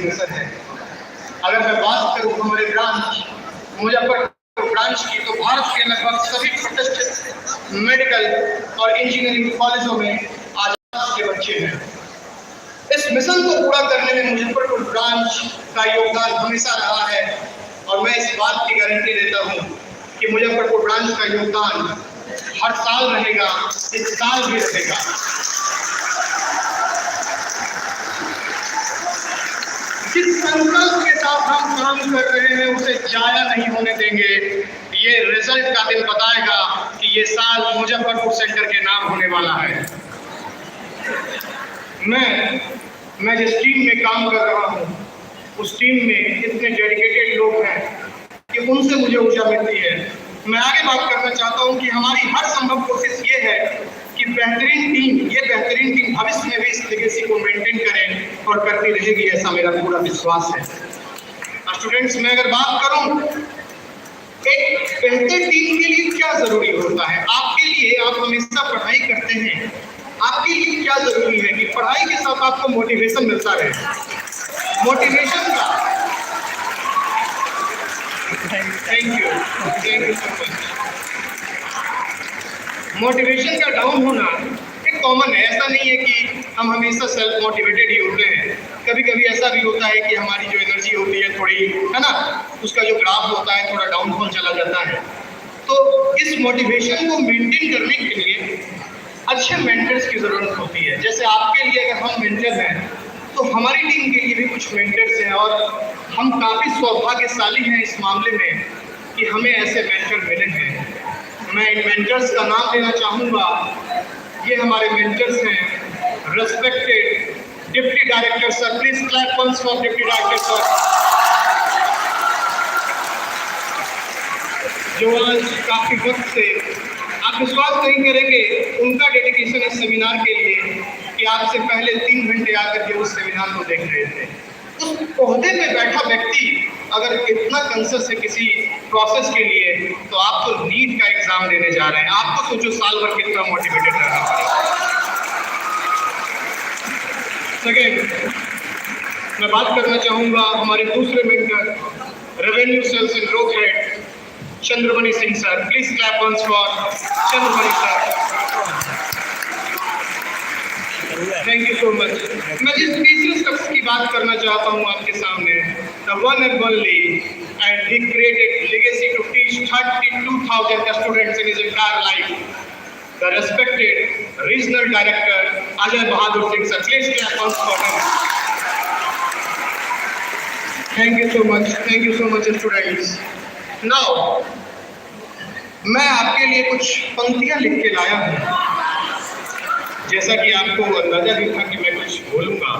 Mission है। अगर मैं बात करूं हमारे ब्रांच मुजफ्फरपुर ब्रांच की, तो भारत के लगभग सभी प्रतिष्ठित मेडिकल और इंजीनियरिंग कॉलेजों में आजाद के बच्चे हैं। इस मिशन को पूरा करने में मुजफ्फरपुर ब्रांच का योगदान हमेशा रहा है और मैं इस बात की गारंटी देता हूं कि मुजफ्फरपुर ब्रांच का योगदान हर साल रहेगा, इस साल भी रहेगा। जिस संकल्प के साथ हम काम कर रहे हैं उसे जाया नहीं होने देंगे। ये रिजल्ट का दिन बताएगा कि ये साल मुजफ्फरपुर सेंटर के नाम होने वाला है। मैं जिस टीम में काम कर रहा हूँ उस टीम में इतने डेडिकेटेड लोग हैं कि उनसे मुझे ऊर्जा मिलती है। मैं आगे बात करना चाहता हूँ कि हमारी हर संभव कोशिश ये है कि बेहतरीन टीम, ये बेहतरीन टीम भविष्य में भी इस लेगेसी को मेंटेन करे और करती रहेगी, ऐसा मेरा पूरा विश्वास है। स्टूडेंट्स, मैं अगर बात करूं एक बेहतर टीम के लिए क्या जरूरी होता है, आपके लिए, आप हमेशा पढ़ाई करते हैं, आपके लिए क्या जरूरी है कि पढ़ाई के साथ आपको मोटिवेशन मिलता रहे। मोटिवेशन का thank you so much. Motivation का डाउन होना एक कॉमन है, ऐसा नहीं है कि हम हमेशा सेल्फ मोटिवेटेड ही होते हैं। कभी कभी ऐसा भी होता है कि हमारी जो एनर्जी होती है थोड़ी, है ना, उसका जो ग्राफ होता है थोड़ा डाउनफॉल चला जाता है। तो इस मोटिवेशन को मेंटेन करने के लिए अच्छे मेंटर्स की ज़रूरत होती है। जैसे आपके लिए अगर हम मेंटर हैं तो हमारी टीम के लिए भी कुछ मेंटर्स हैं और हम काफ़ी सौभाग्यशाली हैं इस मामले में कि हमें ऐसे मेंटर मिले हैं। मैं इन मेंटर्स का नाम लेना चाहूँगा। ये हमारे मेंटर्स हैं, respected deputy director sir, please clap once for deputy director sir, जो आज काफ़ी वक्त से, आप विश्वास नहीं करेंगे उनका डेडिकेशन इस सेमिनार के लिए कि आपसे पहले 3 घंटे आकर के उस सेमिनार को देख रहे थे। उस पौधे में बैठा व्यक्ति अगर इतना कंसस है किसी प्रोसेस के लिए, तो आप तो नीट का एग्जाम देने जा रहे हैं, आपको सोचो साल भर कितना मोटिवेटेड रहना पड़ेगा। सेकेंड, मैं बात करना चाहूँगा हमारे दूसरे mentor, revenue sales and growth head Chandramani Singh sir. Please clap once for Chandramani sir. Thank you so much. मैं जिस तीसरे शख्स की बात करना चाहता हूं आपके सामने, the one and only, and he created legacy to teach 32,000 students in his entire life, the respected regional director Ajay Bahadur Singh sir. Please clap once for him. Thank you so much, thank you so much students. Now मैं आपके लिए कुछ पंक्तियां लिख के लाया हूं। जैसा कि आपको अंदाजा भी था कि मैं कुछ बोलूंगा,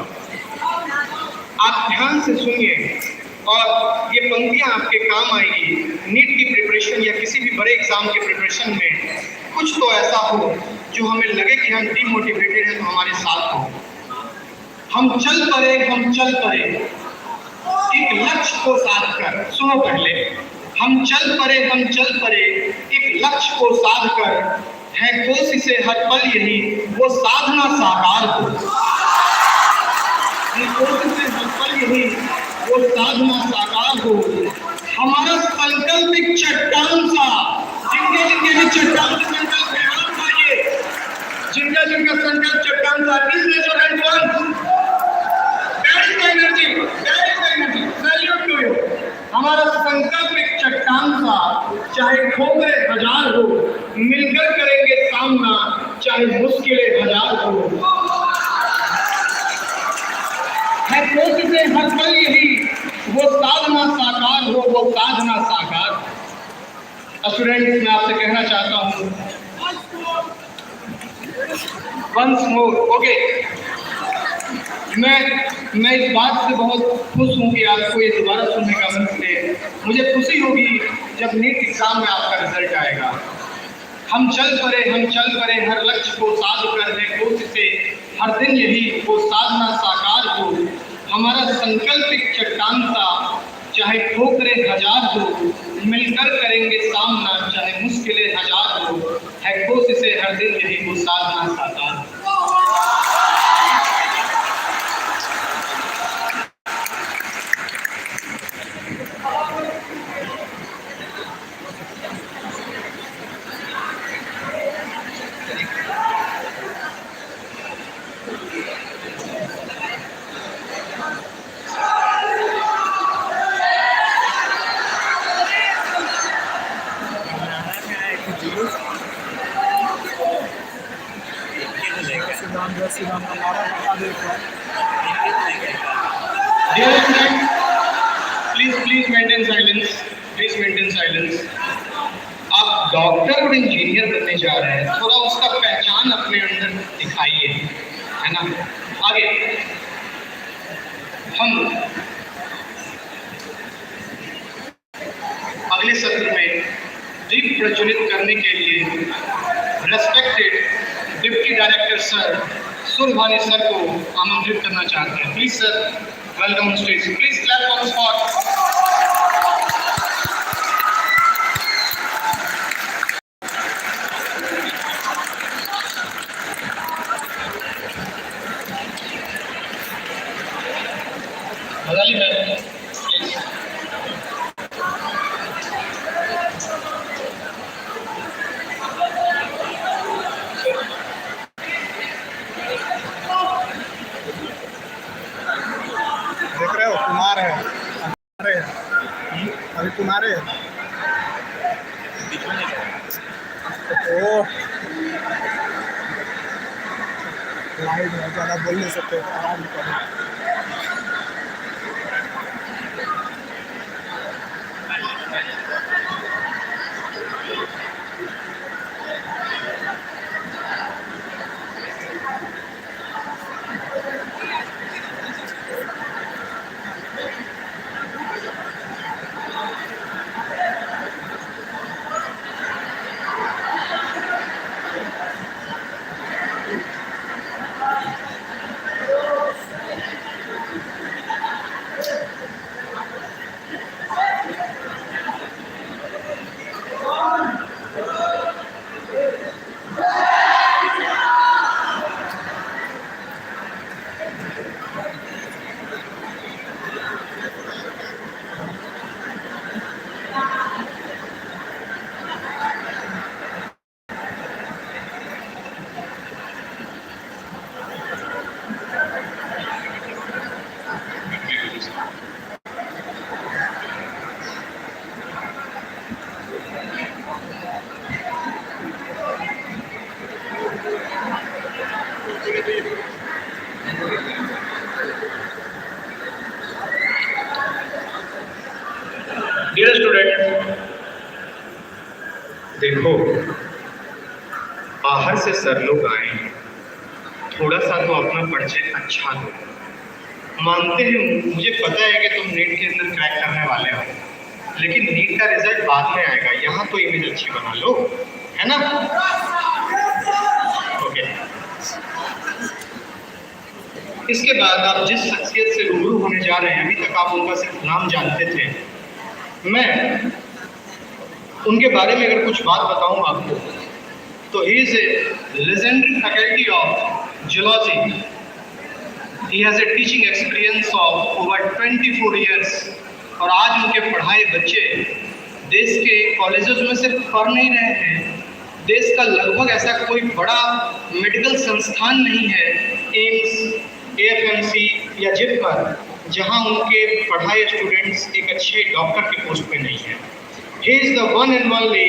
आप ध्यान से सुनिए और ये पंक्तियां आपके काम आएगी। नीट की प्रिपरेशन या किसी भी बड़े एग्जाम के प्रिपरेशन में कुछ तो ऐसा हो जो हमें लगे कि हम डिमोटिवेटेड हैं तो हमारे साथ हो। हम चल पड़े, हम चल पड़े एक लक्ष्य को साध कर। सुनो पहले, हम चल पड़े, हम चल पड़े एक लक्ष्य को साध कर, है कोशिशें हर पल यही वो साधना साकार हो। है कोशिशें हर पल यही वो साधना साकार हो। हमारा संकल्प एक चट्टान सा, जिनके जिनके भी चट्टान से संकल्प है, हाथ उठाइए। जिनका जिनका संकल्प चट्टान सा, please raise your hand once. That is the energy, that is the energy, salute to you. हमारा संकल्प एक चट्टान सा, चाहे ठोकरे हजार हो, मिलकर करेंगे सामना, चाहे मुश्किलें हजार हो। है कोशिशें हर पल यही वो साधना साकार हो, वो साधना साकार। स्टूडेंट्स, मैं आपसे कहना चाहता हूं वंस मोर, ओके। मैं इस बात से बहुत खुश हूं कि आपको ये दोबारा सुनने का मंच मिले। मुझे खुशी होगी जब नीट एग्जाम में आपका रिजल्ट आएगा। हम चल पड़े, हम चल पड़े हर लक्ष्य को साध कर, है कोशिशें हर दिन यही वो साधना साकार हो। हमारा संकल्प एक चट्टान सा, चाहे ठोकरें हजार हो, मिलकर करेंगे सामना, चाहे मुश्किलें हजार हो, है कोशिशें हर दिन यही वो साधना साकार हो। Dear student, please please maintain silence, please maintain silence. आप डॉक्टर और इंजीनियर बनने जा रहे हैं, थोड़ा उसका पहचान अपने अंदर दिखाइए, है ना। आगे हम अगले सत्र में दीप प्रज्वलित करने के लिए respected deputy director sir Surbhani sir को आमंत्रित करना चाहते हैं। Please sir, welcome on stage. Please clap on spot. Ghazali ma'am, please. देख रहे हो, कुमार है, अरे अभी कुमारे है। ओ लाइव है, ज़्यादा बोल नहीं सकते, आवाज निकालो। डियर स्टूडेंट, देखो बाहर से सर लोग आए हैं, थोड़ा सा तो अपना परिचय अच्छा दो। मानते हैं, मुझे पता है कि तुम नीट के अंदर क्रैक करने वाले हो, लेकिन नीट का रिजल्ट बाद में आएगा, यहाँ तो इमेज अच्छी बना लो, है ना। ओके, इसके बाद आप जिस शख्सियत से रूबरू होने जा रहे हैं, अभी तक आप उनका सिर्फ नाम जानते थे। मैं उनके बारे में अगर कुछ बात बताऊं आपको, तो he is a legendary faculty of zoology. He has a teaching experience of over 24 years. और आज उनके पढ़ाए बच्चे देश के कॉलेजेस में सिर्फ पढ़ नहीं रहे हैं, देश का लगभग ऐसा कोई बड़ा मेडिकल संस्थान नहीं है, एम्स, एएफएमसी या जिपमर, जहां उनके पढ़ाए स्टूडेंट्स एक अच्छे डॉक्टर के पोस्ट पे नहीं है। He is the one and only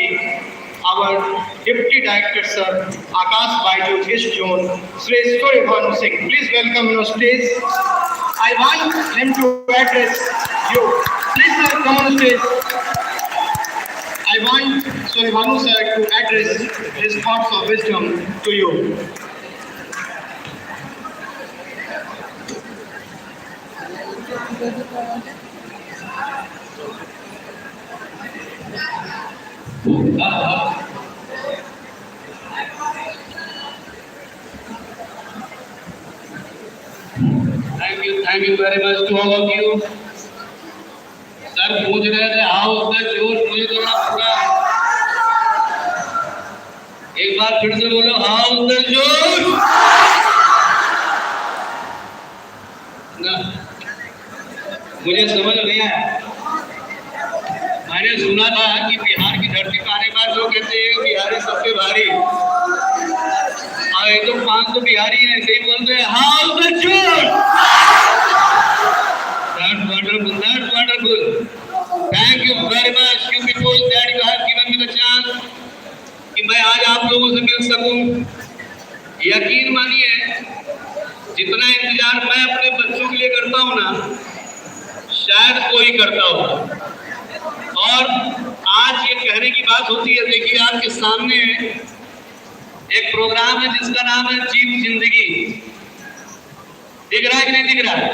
our Deputy Director Sir Akash Baiju East Zone, Shri Surbhanu Singh. Please welcome him on stage. I want him to address you. Please sir, come on stage. I want Surbhanu sir to address his thoughts of wisdom to you. Thank you, thank you very much to all of you. Sir पूछ रहे थे how the जोश, मुझे तो पूरा एक बार फिर से बोलो how the जोश ना, मुझे समझ नहीं आया। मैंने सुना था कि बिहार की धरती पर आने के बाद लोग कहते हैं बिहारी सबसे भारी, और ये तो 500 बिहारी हैं, ऐसे ही बोलते हैं how the जोश। That's wonderful, that's wonderful. Thank you very much, you people, that you have given me the chance कि मैं आज आप लोगों से मिल सकूं। यकीन मानिए, जितना इंतजार मैं अपने बच्चों के लिए करता हूं ना, शायद कोई करता हो। और आज ये कहने की बात होती है, देखिए आपके सामने एक प्रोग्राम है जिसका नाम है जीत जिंदगी। दिख रहा है कि नहीं दिख रहा है?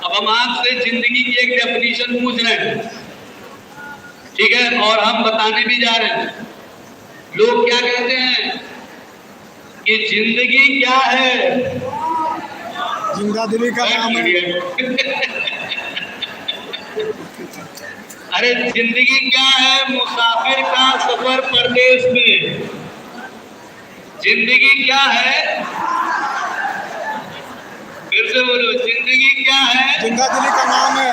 अब हम आपसे जिंदगी की एक डेफिनेशन पूछ रहे हैं, ठीक है, और हम बताने भी जा रहे हैं। लोग क्या कहते हैं कि जिंदगी क्या है? जिंदा दिली का नाम है। अरे जिंदगी क्या है? मुसाफिर का सफर परदेश में। जिंदगी क्या है? फिर से बोलो, जिंदगी क्या है? जिंदा दिली का नाम है।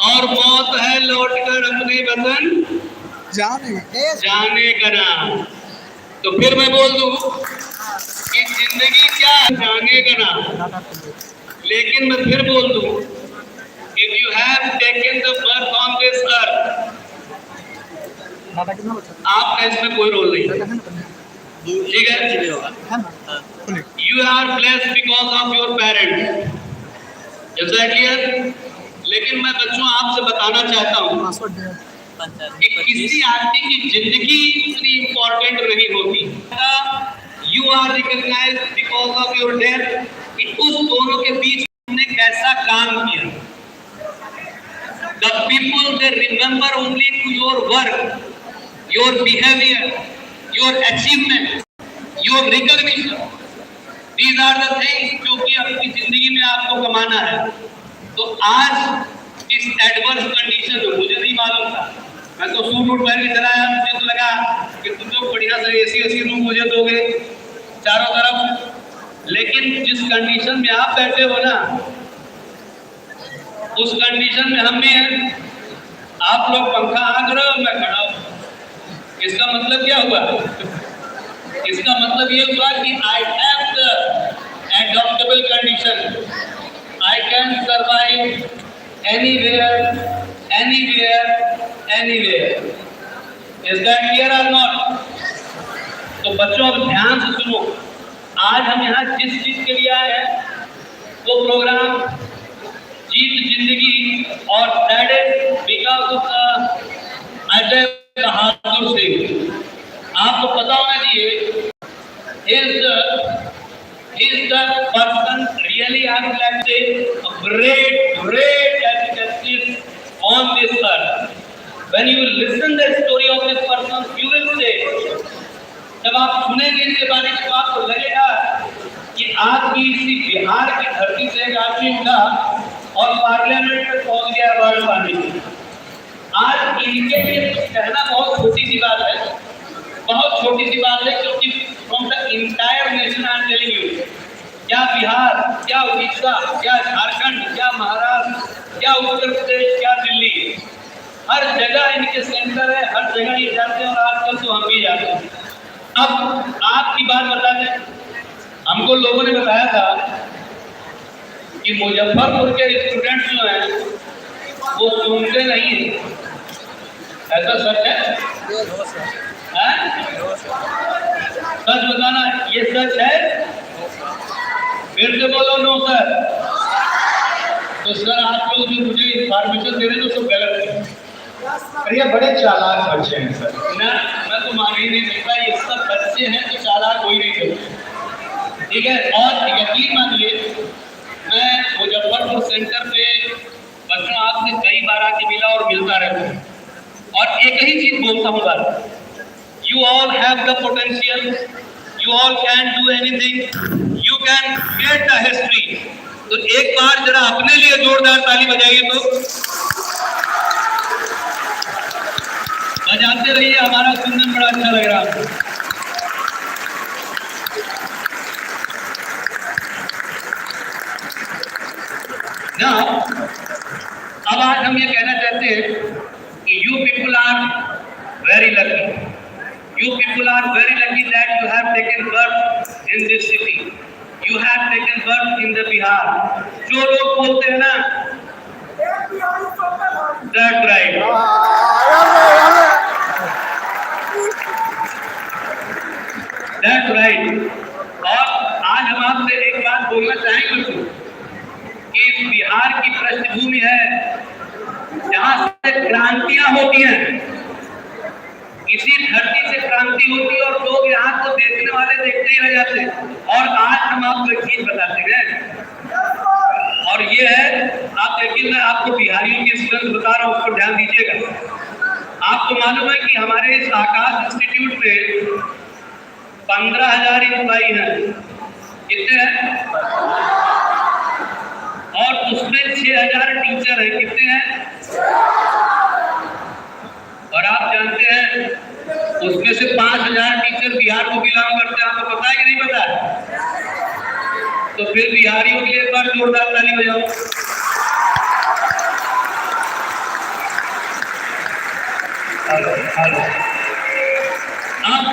और मौत है लौटकर अपने वतन जाने जाने का नाम। तो फिर मैं बोल दूं कि जिंदगी क्या है? जाने का नाम। लेकिन मैं फिर बोल दूं, if you have taken the birth on this earth, data कितना बचा? आपका इसमें कोई रोल नहीं है, ठीक है? है ना खुले। You are blessed because of your parents. Is that clear? लेकिन मैं बच्चों आपसे बताना चाहता हूँ पासवर्ड दे। कि किसी आदमी की जिंदगी इतनी इंपॉर्टेंट नहीं होती। You are recognized because of your death, कि उस दोनों के बीच तुमने कैसा काम किया। The people, they remember only to your work, your behavior, your achievement, your recognition. These are the things जो कि अपनी जिंदगी में आपको कमाना है। तो आज इस एडवर्स कंडीशन में मुझे नहीं मालूम था, मैं तो सूट वूट पहन के चला आया। मुझे तो लगा कि तुम लोग बढ़िया से एसी एसी रूम मुझे दोगे चारों तरफ, लेकिन जिस कंडीशन में आप बैठे हो ना, उस कंडीशन में हम भी हैं। आप लोग पंखा हाँक रहे हो, मैं खड़ा हूँ। इसका मतलब क्या हुआ? इसका मतलब ये हुआ कि I have the adaptable condition. I can survive anywhere, anywhere, anywhere. Is that clear or not? तो बच्चों, अब ध्यान से सुनो। आज हम यहाँ जिस चीज के लिए आए हैं, वो प्रोग्राम जीत जिंदगी, और that is because of Ajay Bahadur Singh. आपको पता होना चाहिए, is the person really, I would like to say, a great, great educationist on this earth. When you listen the story of this person, you will say, जब आप सुनेंगे इनके बारे में तो आपको लगेगा कि आपकी इसी बिहार की धरती से एक आदमी उठा और पार्लियामेंट में पहुंच गया अवार्ड पाने के लिए। आज इनके लिए कुछ कहना बहुत छोटी सी बात है, बहुत छोटी सी बात है, क्योंकि from the entire nation I am telling you, क्या बिहार, क्या उड़ीसा, क्या झारखंड, क्या महाराष्ट्र, क्या उत्तर प्रदेश, क्या दिल्ली, हर जगह इनके सेंटर है, हर जगह ये जाते हैं और आजकल तो हम भी जाते हैं। अब आपकी बात बता दें, हमको लोगों ने बताया था कि मुजफ्फरपुर के स्टूडेंट्स जो हैं वो सुनते नहीं हैं। ऐसा सच है? हैं? सच बताना, ये सच है? फिर से बोलो, नो सर। तो सर, आप लोग जो मुझे इंफॉर्मेशन दे रहे हैं तो सब गलत है। अरे ये बड़े चालाक बच्चे हैं सर। ना, मैं तो मान ही नहीं सकता। ये सब बच्चे हैं तो चालाक हो ही नहीं सकते, ठीक है? और यकीन मानिए, मैं मुजफ्फरपुर सेंटर पे बच्चों आपसे कई बार आके मिला और मिलता रहता हूँ और एक ही चीज बोलता हूँ बार, you all have the potential, you all can do anything, you can create the history. तो एक बार जरा अपने लिए जोरदार ताली बजाइए। तो बजाते रहिए, हमारा सुनने में बड़ा अच्छा लग रहा है आपको। ना, अब आज हम ये कहना चाहते हैं कि you people are very lucky, you people are very lucky that you have taken birth in this city, you have taken birth in the Bihar. जो लोग बोलते हैं ना, that's right, that's right. और आज हम आपसे एक बात बोलना चाहेंगे कि कि इस बिहार की पृष्ठभूमि है जहां से क्रांतियां होती हैं, इसी धरती से क्रांति होती है और लोग यहाँ को देखने वाले देखते ही रह जाते हैं। और आज हम आपको एक चीज बताते हैं और ये है, आप देखिए, मैं आपको बिहारियों की स्ट्रेंथ बता रहा हूँ, उस पर ध्यान दीजिएगा। आपको मालूम है कि हमारे इस आकाश इंस्टीट्यूट में 15,000 एम्प्लॉई हैं। कितने हैं? और उसमें 6,000 टीचर हैं। कितने हैं? और आप जानते हैं उसमें से 5,000 टीचर बिहार को बिलोंग करते हैं। आपको पता है कि नहीं पता? तो फिर बिहारियों के लिए एक बार जोरदार ताली बजाओ। Hello hello. अब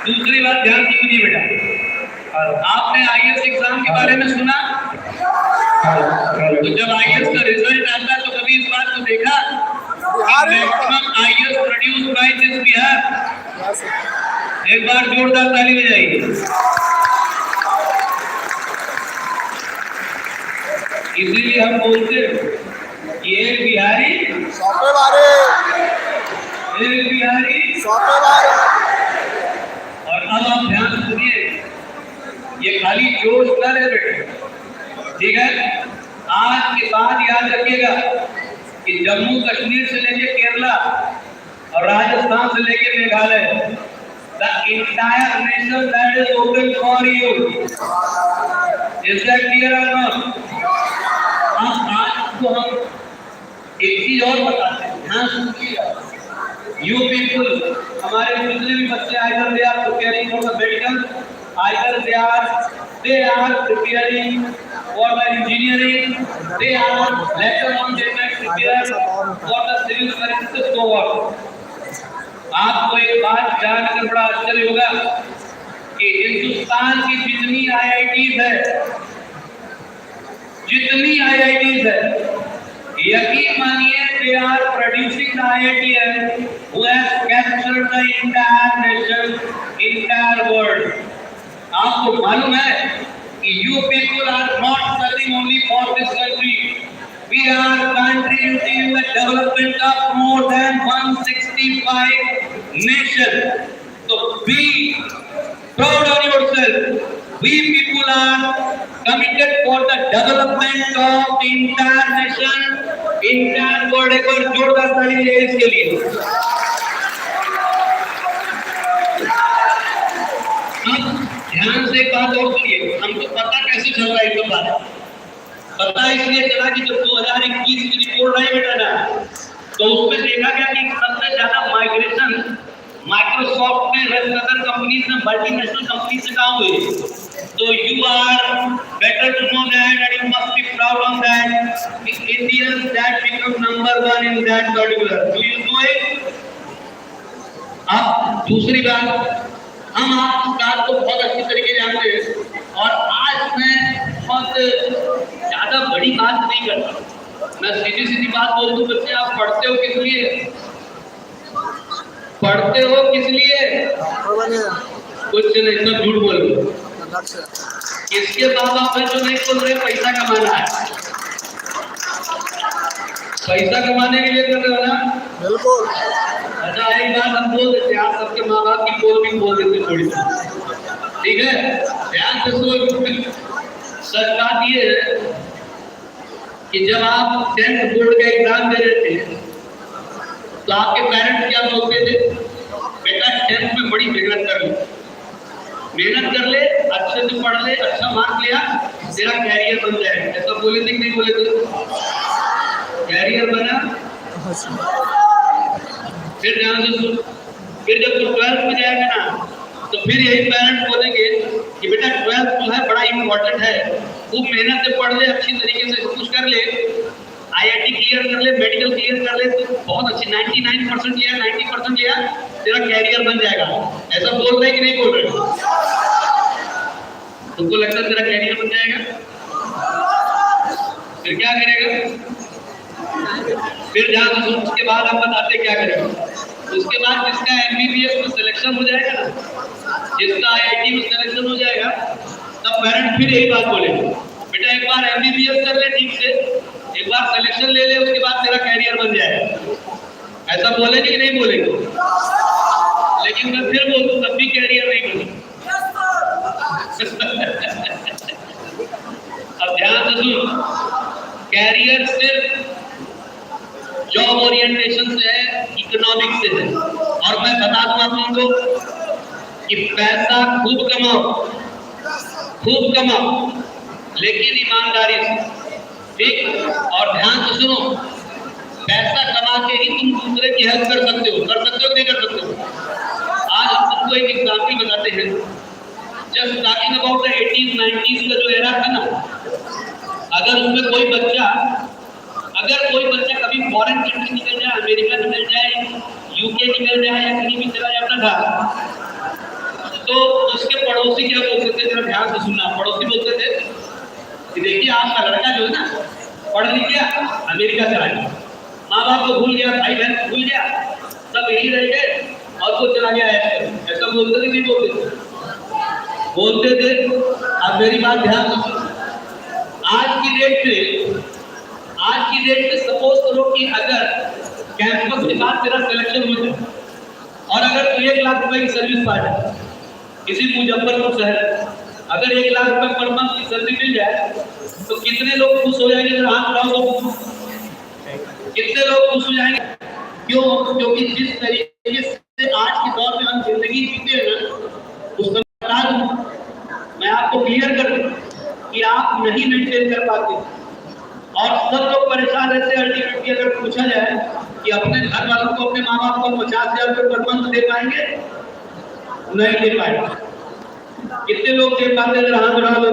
दूसरी बात ध्यान से सुनिए बेटा। आपने आईएएस एग्जाम के बारे में सुना? तो जब आईएएस का रिजल्ट आता है तो कभी इस बात को देखा Bihari maximum IAS produce by this Bihar? यहाँ से। एक बार जोरदार ताली बजाइए। इसीलिए हम बोलते हैं कि एक बिहारी सौ पे बारी, एक बिहारी सौ पे बारी। और अब आप ध्यान से सुनिए, ये खाली जोश न रहे बेटे, ठीक है? आज के बाद याद रखिएगा कि जम्मू कश्मीर से लेके केरला और राजस्थान से लेके Meghalaya, the entire nation that is open for you. Is that clear or not? अब आज को हम एक चीज और बताते हैं, ध्यान सुनिएगा। You people, हमारे जितने भी बच्चे either they are preparing for the medical, either they are preparing for the engineering, they are later on they may prepare for the civil services, so what? आपको एक बात जानकर बड़ा आश्चर्य होगा कि हिंदुस्तान की जितनी आईआईटीज है, जितनी आईआईटीज है, यकीन मानिए, they are producing the IITian who has captured the entire nation, entire world. आपको मालूम है कि you people are not serving only for this country. We are contributing in the development of more than 165 nations. So be proud on yourself. We people are committed for the development of the entire nation, entire world. एक बार जोरदार ताली बजाइए इसके लिए। अब ध्यान से एक बात और सुनिए, हमको पता कैसे चल रहा है इसके बारे में? पता इसलिए चला कि जब 2021 की रिपोर्ट आई बेटा ना, तो उसमें देखा गया कि सबसे ज्यादा माइग्रेशन माइक्रोसॉफ्ट में, रेस्ट अदर कंपनीज में, मल्टीनेशनल कंपनी से कहाँ हुई। तो you are better to know that and you must be proud on that Indians that become number one in that particular. Do you know it? अब दूसरी बात, हम आप इस बात को बहुत अच्छी तरीके जानते हैं और आज मैं बहुत ज्यादा बड़ी बात नहीं करता, मैं सीधी सीधी बात बोल दूं। बच्चे, आप पढ़ते हो किस लिए? पढ़ते हो किस लिए? डॉक्टर बने। कुछ नहीं, सब झूठ बोल रहे हो। लक्ष्य। किसके माँ बाप है जो नहीं बोल रहे पैसा कमाना है? पैसा कमाने के लिए कर रहे हो ना? बिल्कुल। अच्छा, एक बात हम बोल देते हैं, आप सबके माँ बाप की पोल भी बोल देते थोड़ी सी, ठीक है? ध्यान से सुनो। सच बात ये है कि जब आप 10th board का एग्जाम दे रहे थे तो आपके पेरेंट्स क्या बोलते थे? बेटा, 10th में बड़ी मेहनत कर ले, मेहनत कर ले, अच्छे से पढ़ ले, अच्छा मार्क लिया, तेरा कैरियर बन जाएगा। ऐसा बोले थे कि नहीं बोले थे? कैरियर बना? फिर ध्यान से सुन, फिर जब तू 12th में जाएगा ना, तो फिर यही पेरेंट्स बोलेंगे कि बेटा, 12th जो है बड़ा इंपॉर्टेंट है, खूब मेहनत से पढ़ ले, अच्छी तरीके से सब कुछ कर ले, आईआईटी क्लियर कर ले, मेडिकल क्लियर कर ले, तो बहुत अच्छी 99% लिया, 90% लिया, तेरा कैरियर बन जाएगा। ऐसा बोल रहे कि नहीं बोल रहे? तुमको लगता है तेरा कैरियर बन जाएगा? फिर क्या करेगा? फिर जहाँ उसके बाद हम बताते क्या करेगा। उसके बाद जिसका एमबीबीएस में सिलेक्शन हो जाएगा ना, जिसका आईआईटी में सिलेक्शन हो जाएगा, तब पेरेंट फिर यही बात बोलेंगे। बेटा एक बार एमबीबीएस कर ले ठीक से, एक बार सिलेक्शन ले ले, उसके बाद तेरा कैरियर बन जाएगा। ऐसा बोलेंगे कि नहीं बोलेंगे? लेकिन मैं फिर बोल दूं, तब भी कैरियर नहीं बनेगा। अब ध्यान से सुन, कैरियर सिर्फ जॉब ओरिएंटेशन से है, इकोनॉमिक्स से है। और मैं बता दूं आप लोगों को कि पैसा खूब कमाओ, खूब कमाओ, लेकिन ईमानदारी से, ठीक? और ध्यान से सुनो, पैसा कमा के ही तुम दूसरे की हेल्प कर सकते हो। कर सकते हो कि नहीं कर सकते हो? आज हम तुमको एक एग्जाम्पल बताते हैं। Just talking about the 80s 90s का जो एरा था ना, अगर उसमें कोई बच्चा, अगर कोई बच्चा कभी फॉरेन कंट्री निकल जाए, अमेरिका निकल जाए, यूके निकल जाए या कहीं भी चला जाता था, तो उसके पड़ोसी क्या बोलते थे? जरा ध्यान से सुनना। पड़ोसी बोलते थे कि देखिए आपका लड़का जो है ना, पढ़ लिख गया, अमेरिका चला गया, माँ बाप को भूल गया, भाई बहन को भूल गया, सब यही रह गए और वो चला गया। ऐसा बोलते थे, नहीं बोलते थे? बोलते थे। अब मेरी बात ध्यान से सुनो। आज की डेट में, आज की डेट में सपोज करो कि अगर कैंपस के बाद तेरा सिलेक्शन हो जाए और अगर तू 1 लाख रुपए की सर्विस पा जाए किसी मुजफ्फरपुर शहर, अगर 1 लाख रुपए पर मंथ की सैलरी मिल जाए तो कितने लोग खुश हो जाएंगे? अगर हाथ उठाओ तो कितने लोग खुश हो जाएंगे? क्यों? क्योंकि जिस तरीके से आज के दौर में हम जिंदगी जीते हैं ना, उस समय बता दूं, मैं आपको क्लियर कर दूं कि आप नहीं मेंटेन कर पाते और सब लोग परेशान रहते हैं। अल्टीमेटली अगर पूछा जाए कि अपने घर वालों को, अपने माँ बाप को 50,000 रुपये पर मंथ दे पाएंगे? नहीं दे पाएंगे। कितने लोग दे पाते हैं? हाथ उठा दो।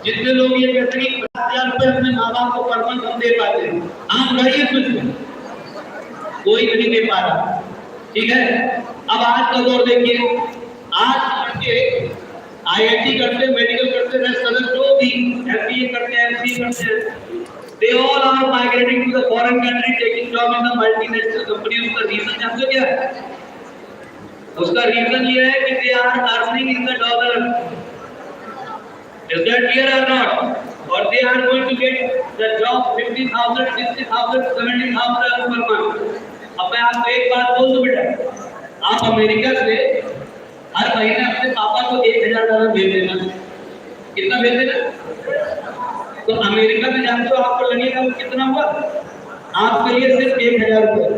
जितने लोग ये कहते हैं कि 50,000 रुपये अपने माँ बाप को पर मंथ हम दे पाते हैं, हाथ उठाइए कुछ। कोई नहीं दे पा रहा, ठीक है? अब आज का दौर देखिए। आज लड़के आईआईटी करते, मेडिकल करते हैं, सदर जो भी एमबीए करते हैं, एमसीए करते हैं, they all are migrating to the foreign country, taking job in the multinational company. उसका रीजन जानते हो क्या है? उसका रीजन ये है कि they are earning in the dollar. Is that clear or not? Or they are going to get the job 50,000, 60,000, 70,000 per month. अब मैं आपको एक बात बोल दूं बेटा, आप अमेरिका से हर महीने अपने पापा को $1,000 भेज देना। कितना भेज देना? तो अमेरिका में जानते हो आपको लगेगा वो कितना हुआ? आपके लिए सिर्फ ₹1,000।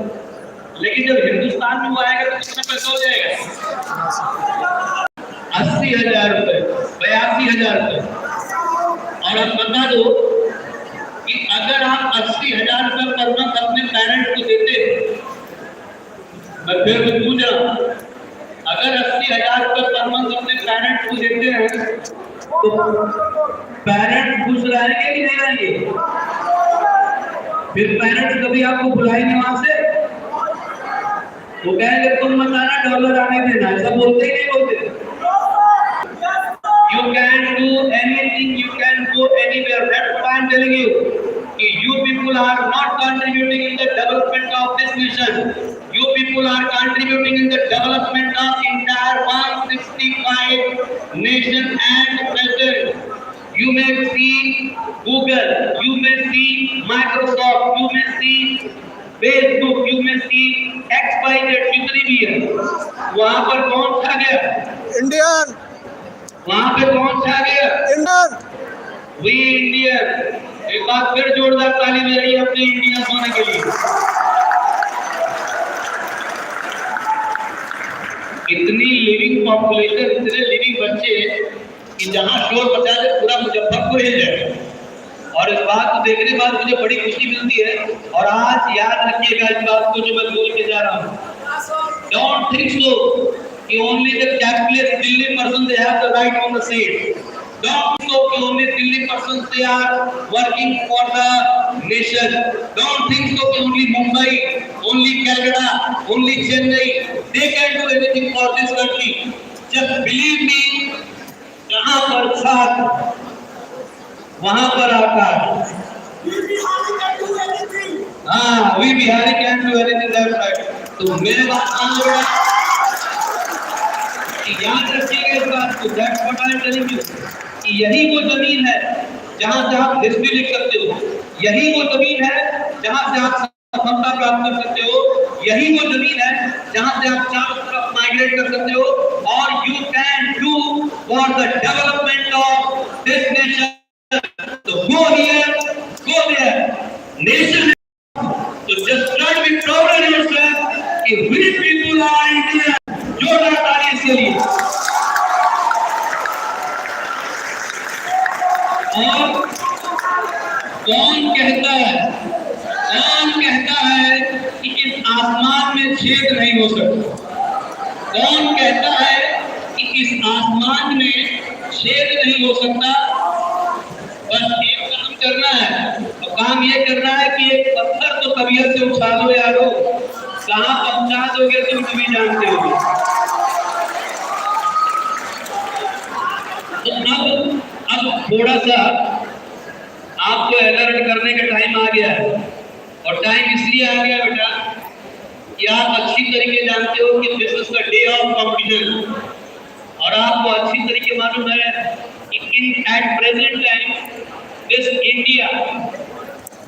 लेकिन जब हिंदुस्तान में वो आएगा तो कितना पैसा हो जाएगा? ₹80,000, ₹82,000। और अब बता दो कि अगर आप ₹80,000 पर मंथ अपने पेरेंट्स को देते, मैं फिर भी पूछ रहा हूं, अगर ₹80,000 पर मंथ अपने पेरेंट्स को देते हैं तो पेरेंट्स खुश रहेंगे कि नहीं रहेंगे? फिर पेरेंट्स कभी आपको बुलाएंगे वहां से? वो कहेंगे तुम मत आना, डॉलर आने देना। ऐसा बोलते ही नहीं बोलते? You can do anything, you can go anywhere. That's what I am telling you. कि you people are not contributing in the development of this nation. You people are contributing in the development of entire 165 nation and president. You may see Google, you may see Microsoft, you may see Facebook, you may see X, Y, Z, जितनी भी है। वहां पर कौन छा गया? Indian. वहां पे कौन छा गया? Indian. We Indian. एक बार फिर जोरदार ताली बजाइए अपने इंडियन होने के लिए। इतनी लिविंग पॉपुलेशन, इतने लिविंग बच्चे कि जहां शोर मचा दे पूरा मुजफ्फरपुर हिल जाए। और इस बात को देखने के बाद मुझे बड़ी खुशी मिलती है। और आज याद रखिएगा इस बात को जो मैं बोल के जा रहा हूँ। Don't think so कि only the capitalist Delhi person, they have the right on the seat. Don't think so कि only Delhi person, they are working for the nation. Don't think so कि only Mumbai, only Calcutta, only Chennai, they can do anything for this country. Just believe me, जहां पर छात्र वहां पर आकाश। हाँ, we Bihari can do anything, that's right. तो मेरे बात मान लो कि याद रखिएगा इस बात को, that's what I am telling you, कि यही वो जमीन है जहां से आप हिस्ट्री लिख सकते हो। यही वो जमीन है जहां से आप सफलता प्राप्त कर सकते हो। यही वो जमीन है जहां से आप चारों तरफ माइग्रेट कर सकते हो और you can do for the development of this nation. तो go here, go there, nation. तो just try to be proud of yourself कि we people are India. जोरदार ताली इसके लिए। और कौन कहता है, कौन कहता है कि इस आसमान में छेद नहीं हो सकता? कौन कहता है कि इस आसमान में छेद नहीं हो सकता? बस एक काम करना है, और काम ये करना है कि एक पत्थर तो तबीयत से उछालो यारो, कहाँ पहुंचा दोगे तुम भी जानते हो। तो अब थोड़ा सा आपको अलर्ट करने का टाइम आ गया है। और टाइम इसलिए आ गया बेटा कि आप अच्छी तरीके जानते हो कि this is the day of competition, और आपको अच्छी तरीके मालूम है कि in at present time this India,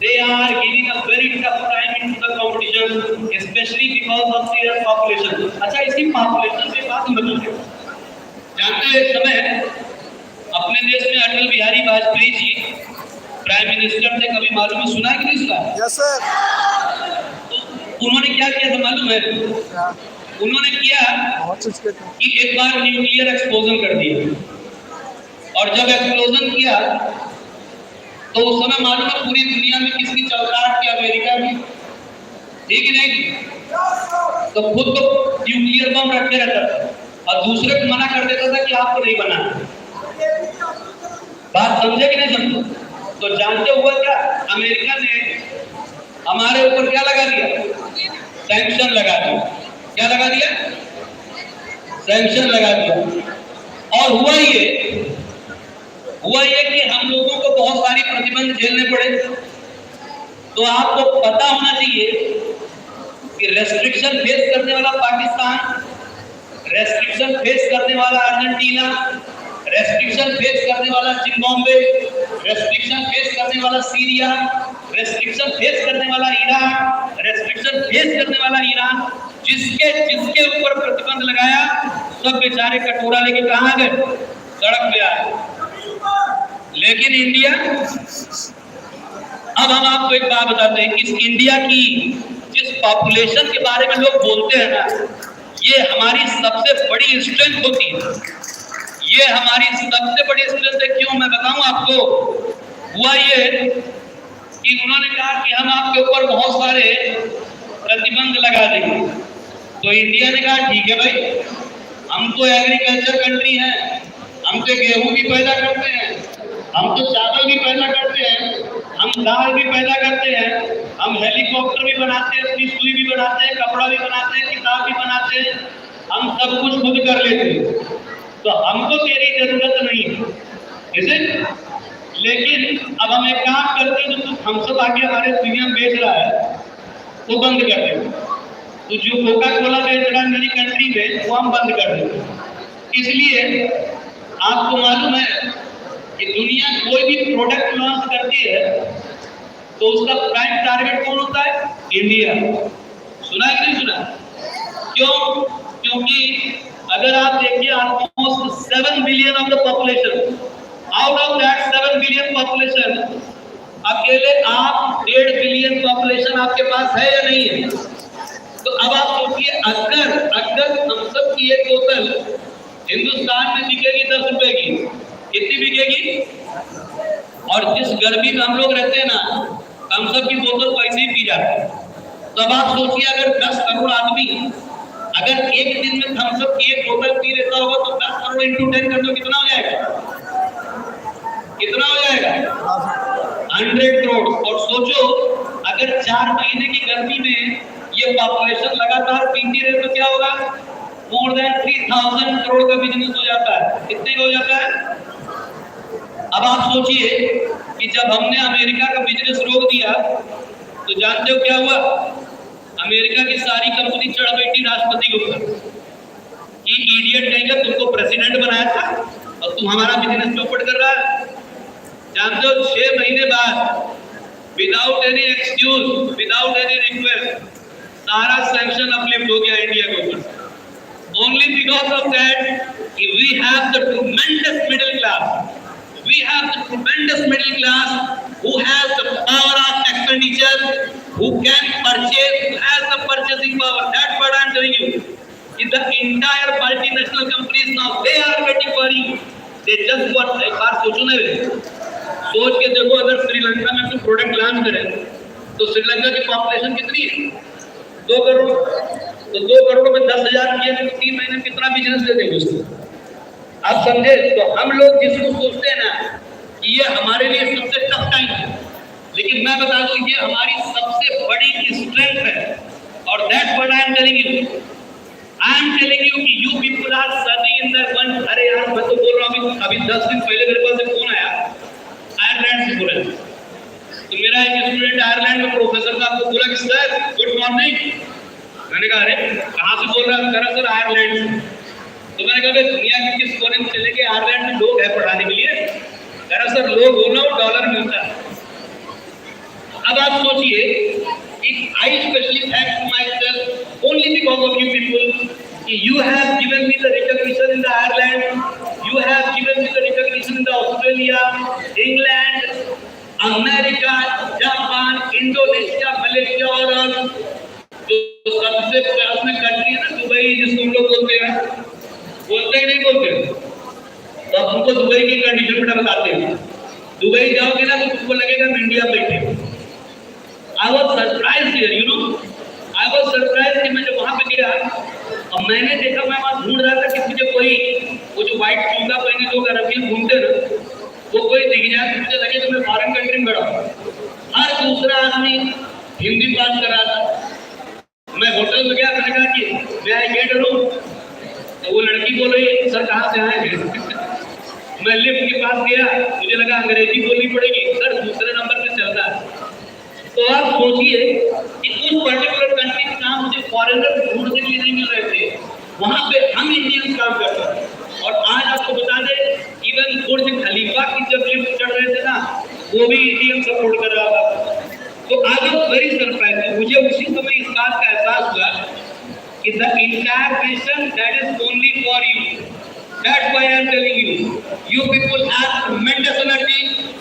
they are giving a very tough time into the competition, especially because of their population. अच्छा, इसी पॉपुलेशन से बात मतलब है, जानते हो एक समय अपने देश में अटल बिहारी वाजपेयी जी प्राइम मिनिस्टर थे, कभी मालूम है? सुना है कि नहीं सुना? Yes sir. तो उन्होंने क्या किया था मालूम है? उन्होंने किया बहुत चीज के थे। कि एक बार न्यूक्लियर एक्सप्लोजन कर दिया, और जब एक्सप्लोजन किया तो उस समय मालूम है पूरी दुनिया में किसकी चौताट की? अमेरिका की, ठीक है नहीं? तो खुद तो न्यूक्लियर बम रखे रहता था और दूसरे को मना कर देता था कि आपको नहीं बनाना। बात समझे कि नहीं समझे? तो जानते हुए क्या अमेरिका ने हमारे ऊपर क्या लगा दिया? सैंक्शन लगा दिया। क्या लगा दिया? सैंक्शन लगा दिया। और हुआ ये कि हम लोगों को बहुत सारी प्रतिबंध झेलने पड़े। तो आपको पता होना चाहिए कि रेस्ट्रिक्शन फेस करने वाला पाकिस्तान, रेस्ट्रिक्शन फेस करने वाला अर्जेंटीना, रेस्ट्रिक्शन फेस करने वाला जिम्बाब्वे, रेस्ट्रिक्शन फेस करने वाला सीरिया, रेस्ट्रिक्शन फेस करने वाला इराक, रेस्ट्रिक्शन फेस करने वाला ईरान, जिसके जिसके ऊपर प्रतिबंध लगाया सब बेचारे कटोरा लेके कहाँ गए? सड़क पे आए। लेकिन इंडिया, अब हम आपको एक बात बताते हैं, इस इंडिया की जिस पॉपुलेशन के बारे में लोग बोलते हैं ना, ये हमारी सबसे बड़ी स्ट्रेंथ होती है। ये हमारी सबसे बड़ी स्ट्रेंथ है। क्यों, मैं बताऊं आपको। हुआ ये कि उन्होंने कहा कि हम आपके ऊपर बहुत सारे प्रतिबंध लगा देंगे। तो इंडिया ने कहा ठीक है भाई, हम तो एग्रीकल्चर कंट्री हैं, हम तो गेहूं भी पैदा करते हैं, हम तो चावल भी पैदा करते हैं, हम दाल भी पैदा करते हैं, हम हेलीकॉप्टर भी बनाते हैं, अपनी सुई भी बनाते हैं, कपड़ा भी बनाते हैं, किताब भी बनाते हैं, हम सब कुछ खुद कर लेते हैं, तो हमको तेरी जरूरत नहीं है। इसे लेकिन अब हम एक काम करते हैं, जो तू थम्सअप आके हमारे दुनिया में बेच रहा है वो बंद कर देंगे। तो जो कोका कोला बेच रहा है मेरी कंट्री में, वो हम बंद कर देंगे। इसलिए आपको मालूम है कि दुनिया कोई भी प्रोडक्ट लॉन्च करती है तो उसका प्राइम टारगेट कौन होता है? इंडिया। सुना है कि नहीं सुना? क्यों? क्योंकि अगर आप देखिए almost 7 billion of the population, out of that 7 billion population, अकेले आप 1.5 बिलियन पॉपुलेशन आपके पास है या नहीं है? तो अब आप सोचिए, अगर अगर थम्सअप की एक बोतल हिंदुस्तान में बिकेगी 10 रुपए की, कितनी बिकेगी? और जिस गर्मी में हम लोग रहते हैं ना, थम्सअप की बोतल तो ऐसे ही पी जाते हैं। तो अब आप सोचिए, अगर 10 करोड़ आदमी अगर एक दिन में थम्सअप की एक बोतल पी लेता होगा तो 10 करोड़ इंटू 10 कर दो, कितना हो जाएगा? कितना हो जाएगा? 100 करोड़। और सोचो, अगर 4 महीने की गर्मी में ये पॉपुलेशन लगातार पीती रहे तो क्या होगा? मोर देन 3000 करोड़ का बिजनेस हो जाता है। कितने का हो जाता है? अब आप सोचिए कि जब हमने अमेरिका का बिजनेस रोक दिया तो जानते हो क्या हुआ? अमेरिका की सारी कंपनी चढ़ बैठी राष्ट्रपति के ऊपर कि इडियट कहेंगे, तुमको प्रेसिडेंट बनाया था और तुम हमारा बिजनेस चौपट कर रहा है। जानते हो, 6 महीने बाद without any excuse, without any request, सारा सैंक्शन अपलिफ्ट हो गया इंडिया के ऊपर। Only because of that we have the tremendous middle class. We have the tremendous middle class who has the power of expenditure, who can purchase, who has the purchasing power. That's what I'm telling you. In the entire multinational companies now, they are waiting for you. They just want. एक बार सोचो ना रे, सोच के देखो, अगर श्रीलंका में कोई प्रोडक्ट लॉन्च करें तो श्रीलंका की पॉपुलेशन कितनी है? 2 करोड़। तो 2 करोड़ में 10,000 किए तो 3 महीने में कितना बिजनेस दे देंगे उसको, आप समझे? तो हम लोग जिसको सोचते हैं ना कि ये हमारे लिए सबसे टफ टाइम है, लेकिन मैं बता दूं, ये हमारी सबसे बड़ी स्ट्रेंथ है। और that's what I am telling you. I am telling you कि you people are serving in the one. अरे यार, मैं तो बोल रहा हूँ, अभी अभी 10 दिन पहले मेरे पास एक फोन आया, आयरलैंड से बोला। तो मेरा एक स्टूडेंट आयरलैंड में प्रोफेसर था, आपको बोला कि सर, गुड मॉर्निंग। मैंने कहा, अरे, कहाँ से बोल रहा है? कह रहा, सर, आयरलैंड से। तो मैंने कहा, भाई, दुनिया के किस कोने में चले गए, आयरलैंड में लोग है पढ़ाने के लिए? कह रहा, सर, लोग हो ना, वो डॉलर मिलता है। अब आप सोचिए कि I specially thank to myself only because of you people कि you have given me the recognition in the Ireland, you have given me the recognition in the Australia, England, America, Japan, Indonesia, Malaysia और जो सबसे पास में country है ना, Dubai, जिसको हम लोग बोलते हैं, बोलते ही नहीं बोलते? तो अब तुमको दुबई की कंडीशन बेटा बताते हैं। दुबई जाओगे ना तो तुमको लगेगा हम इंडिया बैठे। I was surprised here. I was surprised कि मैं जब वहां पे गया और मैंने देखा, मैं वहां ढूंढ रहा था कि मुझे कोई वो जो व्हाइट चूका पहने लोग अरबियन घूमते ना, वो कोई दिख जाए तो मुझे लगे तो मैं फॉरेन कंट्री में खड़ा हूँ। हर दूसरा आदमी हिंदी बात कर रहा था। मैं होटल में गया, मैंने कहा कि may I get room? तो वो लड़की बोल रही, सर, कहाँ से आए हैं? मैं लिफ्ट के पास गया, मुझे लगा अंग्रेजी बोलनी पड़ेगी। सर, दूसरे नंबर पे चलता है। तो आप सोचिए कि उस पर्टिकुलर कंट्री में जहाँ मुझे फॉरेनर ढूंढने के लिए नहीं मिल रहे थे, वहां पे हम इंडियंस काम करते हैं। और आज आपको बता दें, इवन बुर्ज खलीफा की जब लिफ्ट चढ़ रहे थे ना, वो भी इंडियन सपोर्ट कर रहा था। तो I was very surprised. मुझे उसी समय इस बात का एहसास हुआ कि the entire nation, that is only for you. That's why I am telling you, you people have tremendous energy,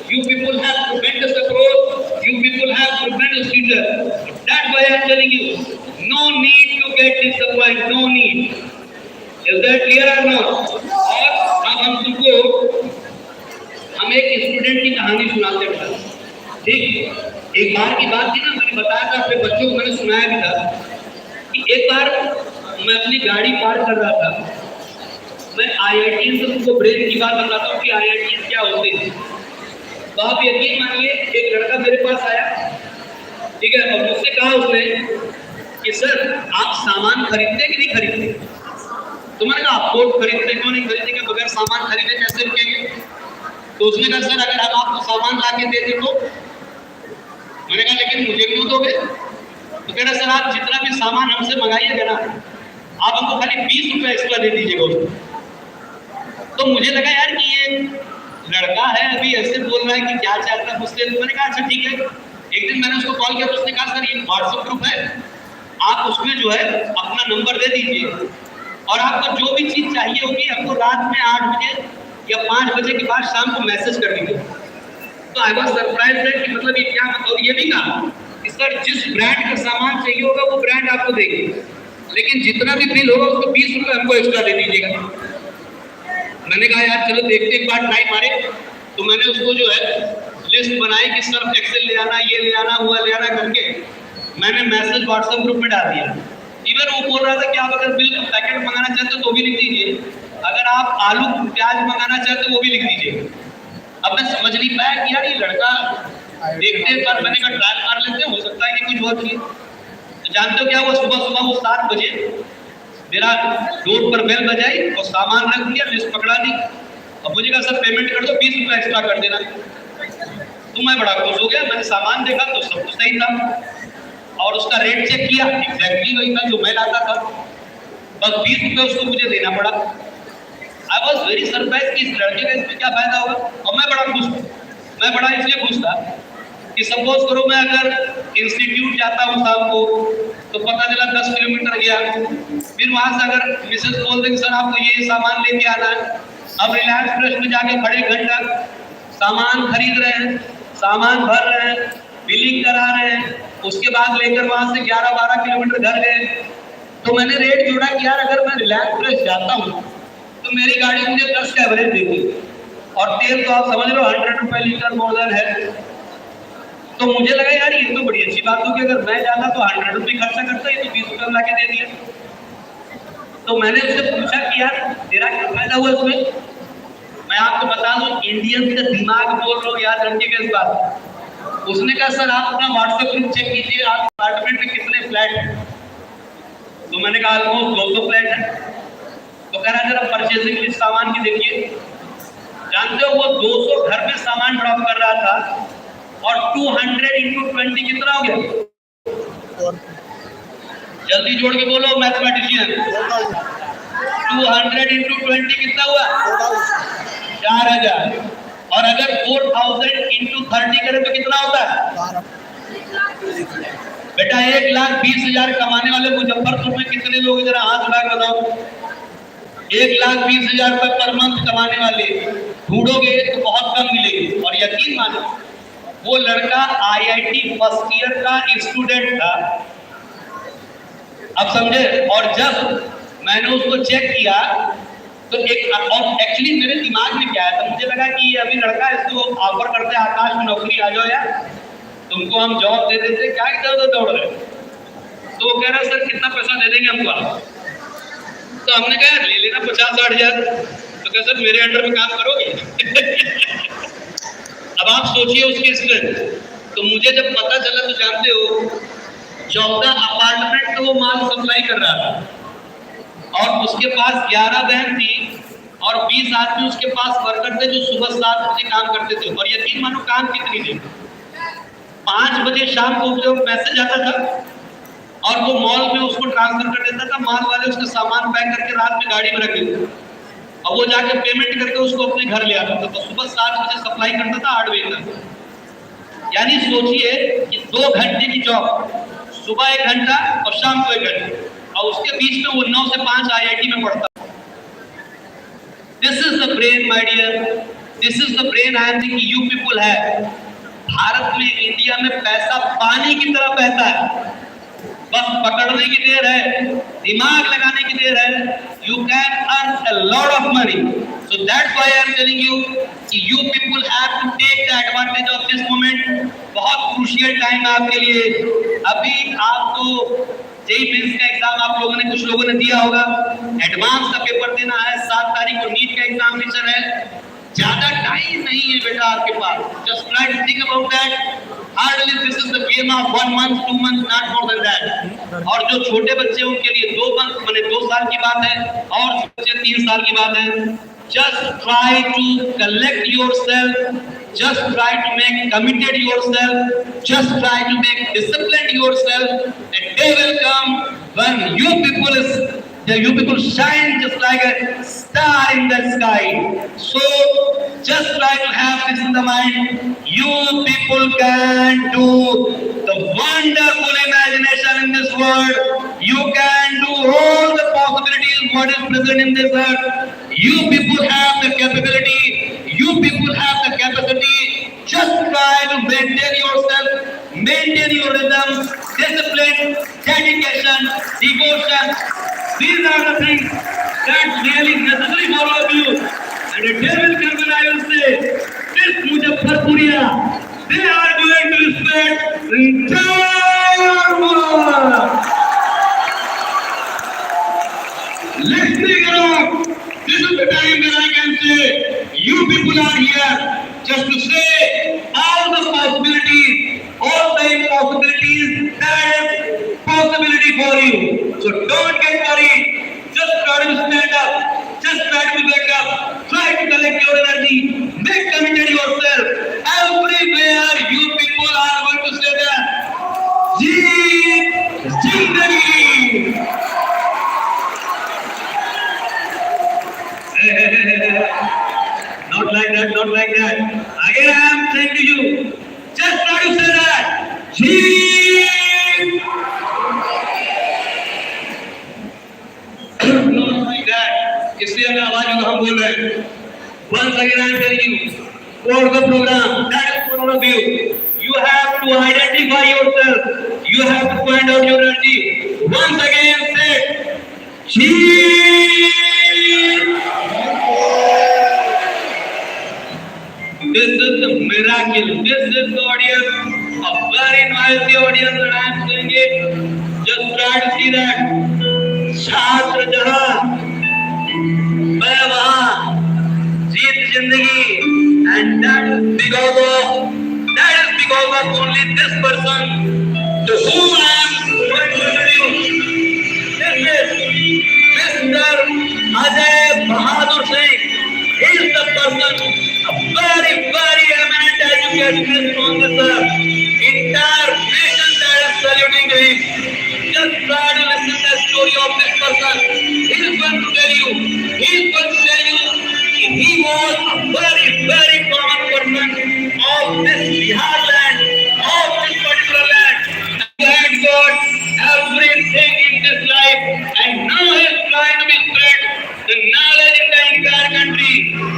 you people have tremendous approach, you people have tremendous future. That's why I am telling you, no need to get disappointed, no need. Is that clear or not? और अब हम तुमको हम एक student की कहानी सुनाते हैं, ठीक? एक बार की बात थी ना, मैंने बताया था, अपने बच्चों को मैंने सुनाया भी था कि एक बार मैं अपनी गाड़ी पार्क कर रहा था। मैं आईआईटी से तुमको ब्रेन की बात बताता हूँ कि आईआईटी क्या होते हैं। तो आप यकीन मानिए, एक लड़का मेरे पास आया, ठीक है? और मुझसे कहा उसने कि सर, आप सामान खरीदते कि नहीं खरीदते? तो मैंने कहा, आप कोर्स खरीदते, क्यों नहीं खरीदेंगे? बगैर सामान खरीदे कैसे रुकेंगे? तो उसने कहा, सर, अगर हम आपको सामान ला के दे दे तो? मैंने कहा, लेकिन मुझे क्यों दोगे? तो कह रहा, सर, आप जितना भी सामान हमसे मंगाइएगा ना, आप हमको खाली 20 रुपए एक्स्ट्रा दे दीजिएगा उसको। तो मुझे लगा यार कि ये लड़का है, अभी ऐसे बोल रहा है कि क्या चाहता है मुझसे। तो मैंने कहा, अच्छा, ठीक है। एक दिन मैंने उसको कॉल किया तो उसने कहा, सर, ये व्हाट्सएप ग्रुप है, आप उसमें जो है अपना नंबर दे दीजिए और आपको जो भी चीज़ चाहिए होगी, हमको रात में 8 बजे या 5 बजे के बाद शाम को मैसेज कर दीजिए। तो I was surprised कि मतलब ये क्या मतलब? ये भी कहा कि सर, जिस ब्रांड का सामान चाहिए होगा, वो ब्रांड आपको देंगे, लेकिन जितना भी बिल होगा, उसको 20 रुपये हमको एक्स्ट्रा दे दीजिएगा। मैंने कहा, यार, चलो देखते, एक बार ट्राई मारे। तो मैंने उसको जो है लिस्ट बनाई कि सर्फ एक्सेल ले आना, ये ले आना, वो ले आना करके मैंने मैसेज व्हाट्सएप ग्रुप में डाल दिया। इवन वो बोल रहा था कि आप अगर बिल का पैकेट मंगाना चाहते हो तो भी लिख दीजिए, अगर आप आलू प्याज मंगाना चाहते हो, वो भी लिख दीजिए। अब मैं समझ नहीं पाया कि यार, ये लड़का, देखते हैं पर मैंने कहा, ट्रायल मार लेते हैं, हो सकता है कि कुछ और चीज। तो जानते हो क्या हुआ? सुबह सुबह वो 7 बजे मेरा डोर पर बेल बजाई और सामान रख दिया, लिस्ट पकड़ा दी और मुझे कहा, सर, पेमेंट कर दो, 20 रुपये एक्स्ट्रा कर देना। तो मैं बड़ा खुश हो गया। मैंने सामान देखा तो सब कुछ सही था और उसका रेट चेक किया, एग्जैक्टली वही था जो मैं लाता था, बस 20 रुपये उसको मुझे देना पड़ा। I was very surprised कि इस लड़के का इसमें क्या फायदा होगा और मैं बड़ा खुश हूँ। मैं बड़ा इसलिए खुश था कि सपोज करो मैं अगर इंस्टीट्यूट जाता हूँ शाम को, तो पता चला 10 किलोमीटर गया, फिर वहां से अगर मिसेस बोल देंगे सर आपको ये सामान लेके आना है, अब रिलायंस फ्रेश में जाके खड़े घंटा सामान खरीद रहे हैं, सामान भर रहे हैं, बिलिंग करा रहे हैं, उसके बाद लेकर वहां से 11-12 किलोमीटर घर गए। तो मैंने रेट जोड़ा कि यार अगर मैं रिलायंस फ्रेश जाता हूँ तो मेरी गाड़ी मुझे 10 का एवरेज देगी, और तेल तो आप समझ लो 100 रुपये लीटर मोर देन है। तो मुझे लगा यार ये तो बड़ी अच्छी बात होगी, अगर मैं जाता तो 100 रुपये खर्चा करता, ये तो 20 रुपये ला के दे दिया। तो मैंने उससे पूछा कि यार तेरा क्या फायदा हुआ इसमें? मैं आपको बता दूं, इंडियंस का दिमाग बोल रहा हूँ, याद रखिएगा इस बात। उसने कहा सर आप अपना व्हाट्सएप ग्रुप चेक कीजिए, आप अपार्टमेंट में कितने फ्लैट हैं? तो मैंने कहा ऑलमोस्ट 200 फ्लैट है। तो कह रहा जरा परचेजिंग लिस्ट सामान की देखिए। जानते हो वो 200 घर में सामान ड्रॉप कर रहा था, और 200 इंटू 20 कितना हो गया? जल्दी जोड़ के बोलो मैथमेटिशियन। 200 इंटू 20 कितना हुआ? 4000। और अगर 4000 इंटू 30 करें तो कितना होता है? बेटा 1,20,000 कमाने वाले मुजफ्फरपुर में कितने लोग, जरा हाथ उठा के बताओ। 1,20,000 रुपए पर मंथ कमाने वाले ढूंढोगे तो बहुत कम मिलेंगे। और यकीन मानो वो लड़का आईआईटी फर्स्ट ईयर का स्टूडेंट था, अब समझे। और जब मैंने उसको चेक किया तो एक और एक्चुअली मेरे दिमाग में क्या आया था, मुझे लगा कि ये अभी लड़का इसको ऑफर करते हैं आकाश में नौकरी, आ जाओ यार तुमको हम जॉब दे देते, क्या इधर उधर दौड़ रहे। तो वो कह रहा सर कितना पैसा दे देंगे हमको आप? तो हमने कहा ले लेना 50-60 हजार। तो कह सर मेरे अंडर में काम करोगे? अब आप सोचिए उसकी स्ट्रेंथ। तो मुझे जब पता चला तो जानते हो 14 अपार्टमेंट तो वो माल सप्लाई कर रहा था, और उसके पास 11 बहन थी और 20 आदमी उसके पास वर्कर थे जो सुबह 7 बजे काम करते थे। और यकीन मानो काम कितनी देर, 5 बजे शाम को जो मैसेज आता था और वो मॉल में उसको ट्रांसफर कर देता था, माल वाले उसका सामान पैक करके रात में गाड़ी में रख देते थे और वो जाके पेमेंट करके उसको अपने घर ले आता था। तो सुबह 7 बजे सप्लाई करता था 8 बजे तक। यानी सोचिए कि 2 घंटे की जॉब, सुबह 1 घंटा और शाम को 1 घंटा, और उसके बीच में वो 9 से 5 आईआईटी में पढ़ता। This is the brain my dear, this is the brain I am thinking you people है। भारत में, इंडिया में पैसा पानी की तरह बहता है, बस पकड़ने की देर है, दिमाग लगाने की देर है। You can earn a lot of money. So that's why I am telling you कि you people have to take the advantage of this moment. बहुत क्रूशियल टाइम है आपके लिए। अभी आपको जेईई मेंस का एग्जाम आप लोगों ने, कुछ लोगों ने दिया होगा, एडवांस का पेपर देना है, 7 तारीख को नीट का एग्जामिनेशन है। ज्यादा टाइम नहीं है बेटा आपके पास। Just try to think about that. Hardly this is the game of 1 month, 2 month, not more than that. और जो छोटे बच्चे हैं उनके लिए 2 मंथ माने 2 साल की बात है, और बच्चे 3 साल की बात है। Just try to collect yourself, just try to make committed yourself, just try to make disciplined yourself. A day will come when you people shine just like a star in the sky. So just try to have this in the mind. You people can do the wonderful imagination in this world. You can do all the possibilities what is present in this earth. You people have the capability. You people have the capacity. Just try to maintain yourself, maintain your rhythm, discipline, dedication, devotion. These are the things that's really necessary for all of you. And a day will come when I will say, this Muzaffarpuria, they are going to spread entire world. Let's take it off. This is the time when I can say, you people are here just to say all the possibilities, all the impossibilities, that is possibility for you. So don't get worried. Just try to stand up. Just try to wake up. Try to collect your energy. Make committed yourself. Everywhere you people are going to say that. Jeet Zindagi. Hey, hey, hey, hey, hey. Not like that, not like that. Again I am saying telling to you, just try to say that. Jeev! Not like that. इसलिए मैं आवाज में हम बोल रहे हैं. Once again I am telling you, for the program, that is for all of you. You have to identify yourself. You have to find out your energy. Once again say, Jeev! This is the miracle. This is the audience, a very noisy audience, and I am saying it. Just try to see that. छात्र जहां, मैं वहां, जीत जिंदगी, and that is because of only this person to whom I am going to introduce. This is Mr. Ajay Bahadur Singh. He is the person, a very, very eminent educationist on this earth. Entire nation that is saluting to him. Just try to listen the story of this person. He is going to tell you. He is going to tell you he was a very, very common person of this Bihar land, of this particular land. He had got everything in this life, and now he is trying to be spread the knowledge in the entire country.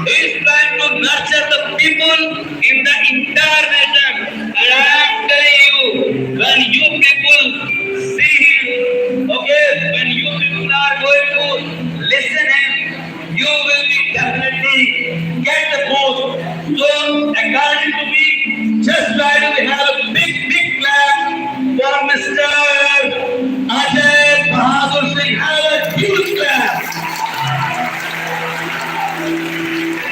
He is trying to nurture the people in the entire nation. And I am telling you, when you people see him, okay, when you people are going to listen him, you will be definitely get the boost. So, according to me, just try to have a big, big clap for Mr. Ajay Bahadur Singh. Have a huge clap.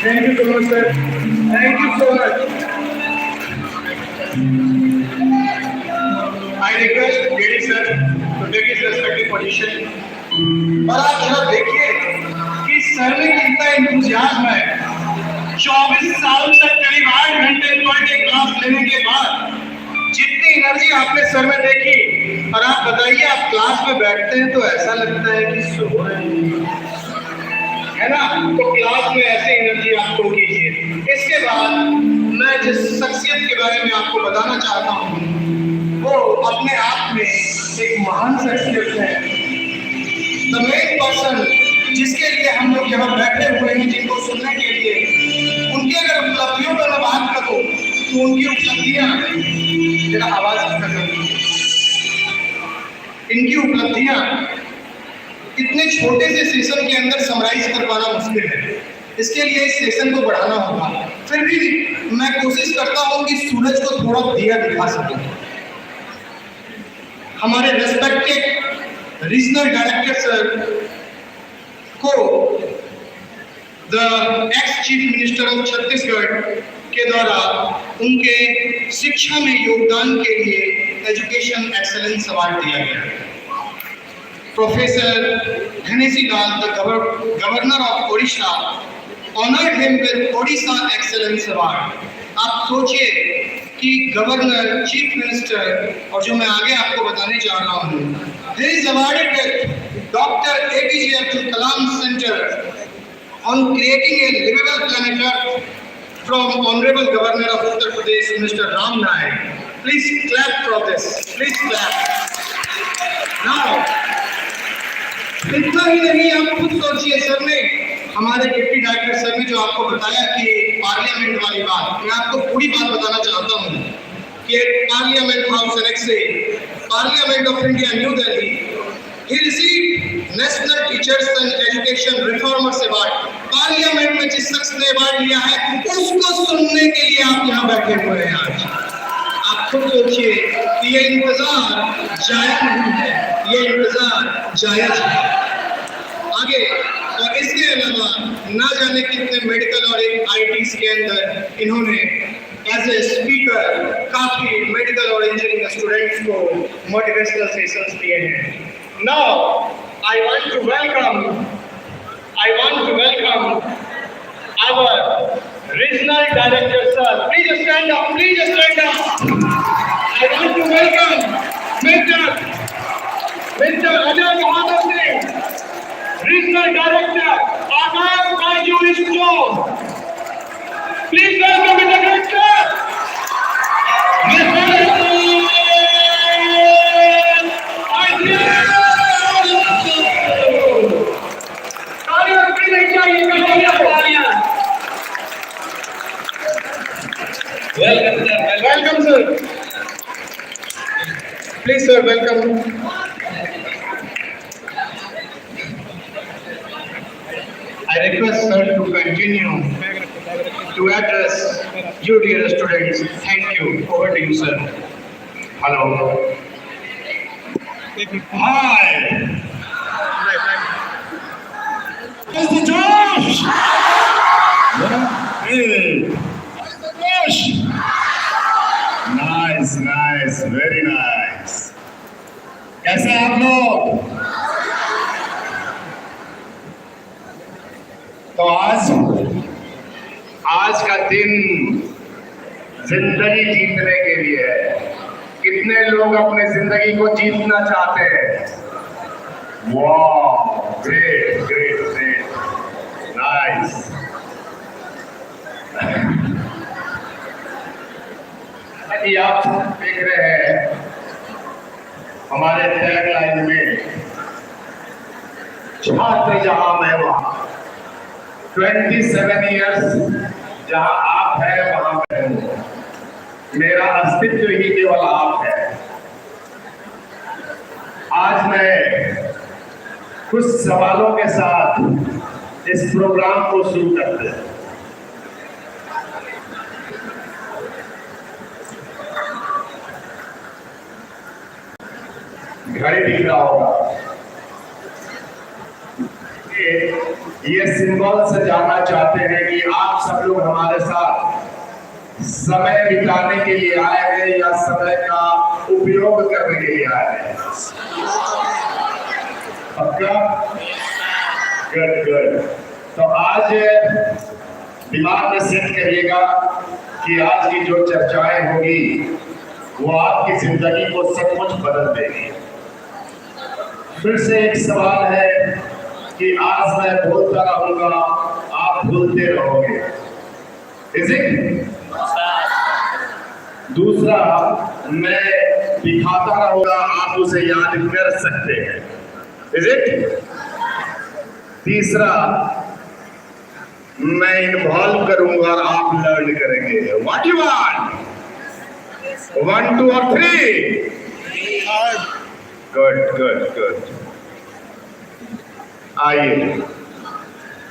Thank you so much, sir. Thank you so much. I request JD sir to take his respective position. और आप जरा देखिए कि sir में कितना इंतुजियाज्म है. 24 साल तक करीब 8 घंटे पर डे क्लास लेने के बाद जितनी एनर्जी आपने सर में देखी, और आप बताइए, आप क्लास में बैठते हैं तो ऐसा लगता है कि सो रहे हैं, है ना? तो क्लास में ऐसे एनर्जी आप शो कीजिए. इसके बाद मैं जिस शख्सियत के बारे में आपको बताना चाहता हूँ, वो अपने आप में एक महान शख्सियत है. The main person जिसके लिए हम लोग यहाँ बैठे हुए हैं, जिनको सुनने के लिए, उनकी अगर उपलब्धियों पर मैं बात करूँ तो उनकी उपलब्धियां, जरा आवाज कर, इनकी उपलब्धियां इतने छोटे से सेशन के अंदर समराइज कर पाना मुश्किल है. इसके लिए इस सेशन को बढ़ाना होगा. फिर भी मैं कोशिश करता हूं कि सूरज को थोड़ा दिया दिखा सकूं. हमारे रेस्पेक्टेड रीजनल डायरेक्टर सर को the ex Chief Minister of Chhattisgarh के द्वारा उनके शिक्षा में योगदान के लिए एजुकेशन एक्सेलेंस अवार्ड दिया गया. Professor Ganeshi Lal, the Governor of Odisha, honored him with Odisha Excellence Award. आप सोचिए कि गवर्नर, चीफ मिनिस्टर, और जो मैं आगे आपको बताने जा रहा हूँ, he is awarded with Doctor APJ Abdul Kalam Center on creating a livable planet Earth from Honorable Governor of Uttar Pradesh, Mr. Ram Naik. Please clap for this. Please clap. Now, इतना ही नहीं, आप खुद सोचिए, sir ने, हमारे deputy director sir ने जो आपको बताया कि पार्लियामेंट वाली बात, मैं आपको पूरी बात बताना चाहता हूँ कि Parliament House Annexe, Parliament of India, New Delhi, he received National Teachers and Education Reformers Award. Parliament में जिस शख्स ने अवार्ड लिया है, उसको सुनने के लिए आप यहाँ बैठे हुए हैं आज. आप खुद सोचिए कि ये इंतजार जायज नहीं है, ये इंतजार जायज है. आगे, और इसके अलावा ना जाने कितने मेडिकल और एक IT के अंदर इन्होंने एज ए स्पीकर काफी मेडिकल और इंजीनियरिंग स्टूडेंट्स को मोटिवेशनल सेशंस दिए हैं. Now I want to welcome our Regional Director sir. Please stand up, please stand up. I want to welcome Mr. Ajay Bahadur Singh, Regional Director, Akash Byju Zone. Please welcome with a great clap. Please sir, welcome. I request sir to continue bag रखो, bag रखो। To address you dear students. Thank you. Over to you, sir. Hello. एक minute. Hi. Live, live. Where's the Josh? Hey. Where's the Josh? Nice, nice, very nice. कैसे हैं आप लोग? तो आज आज का दिन जिंदगी जीतने के लिए है। कितने लोग अपने जिंदगी को जीतना चाहते हैं? वाह, ग्रेट ग्रेट ग्रेट, नाइस। कि आप देख रहे हैं हमारे टैग लाइन में, छात्र जहां मैं वहां। 27 इयर्स जहां आप है वहां मैं हूं। मेरा अस्तित्व ही केवल आप है। आज मैं कुछ सवालों के साथ इस प्रोग्राम को शुरू करते हैं। घड़ी दिख रहा होगा, ये सिंबल से जानना चाहते हैं कि आप सब लोग हमारे साथ समय बिताने के लिए आए हैं या समय का उपयोग करने के लिए आए हैं? पक्का? Good good. तो आज दिमाग में सेट करिएगा कि आज की जो चर्चाएं होगी वो आपकी जिंदगी को सचमुच बदल देगी। फिर से एक सवाल है कि आज मैं बोलता रहूंगा, आप बोलते रहोगे, is it? दूसरा, मैं दिखाता रहूंगा, आप उसे याद कर सकते हैं, is it? तीसरा, मैं इन्वॉल्व करूंगा और आप लर्न करेंगे। What you want? 1, 2 और 3? Good good good. आइए,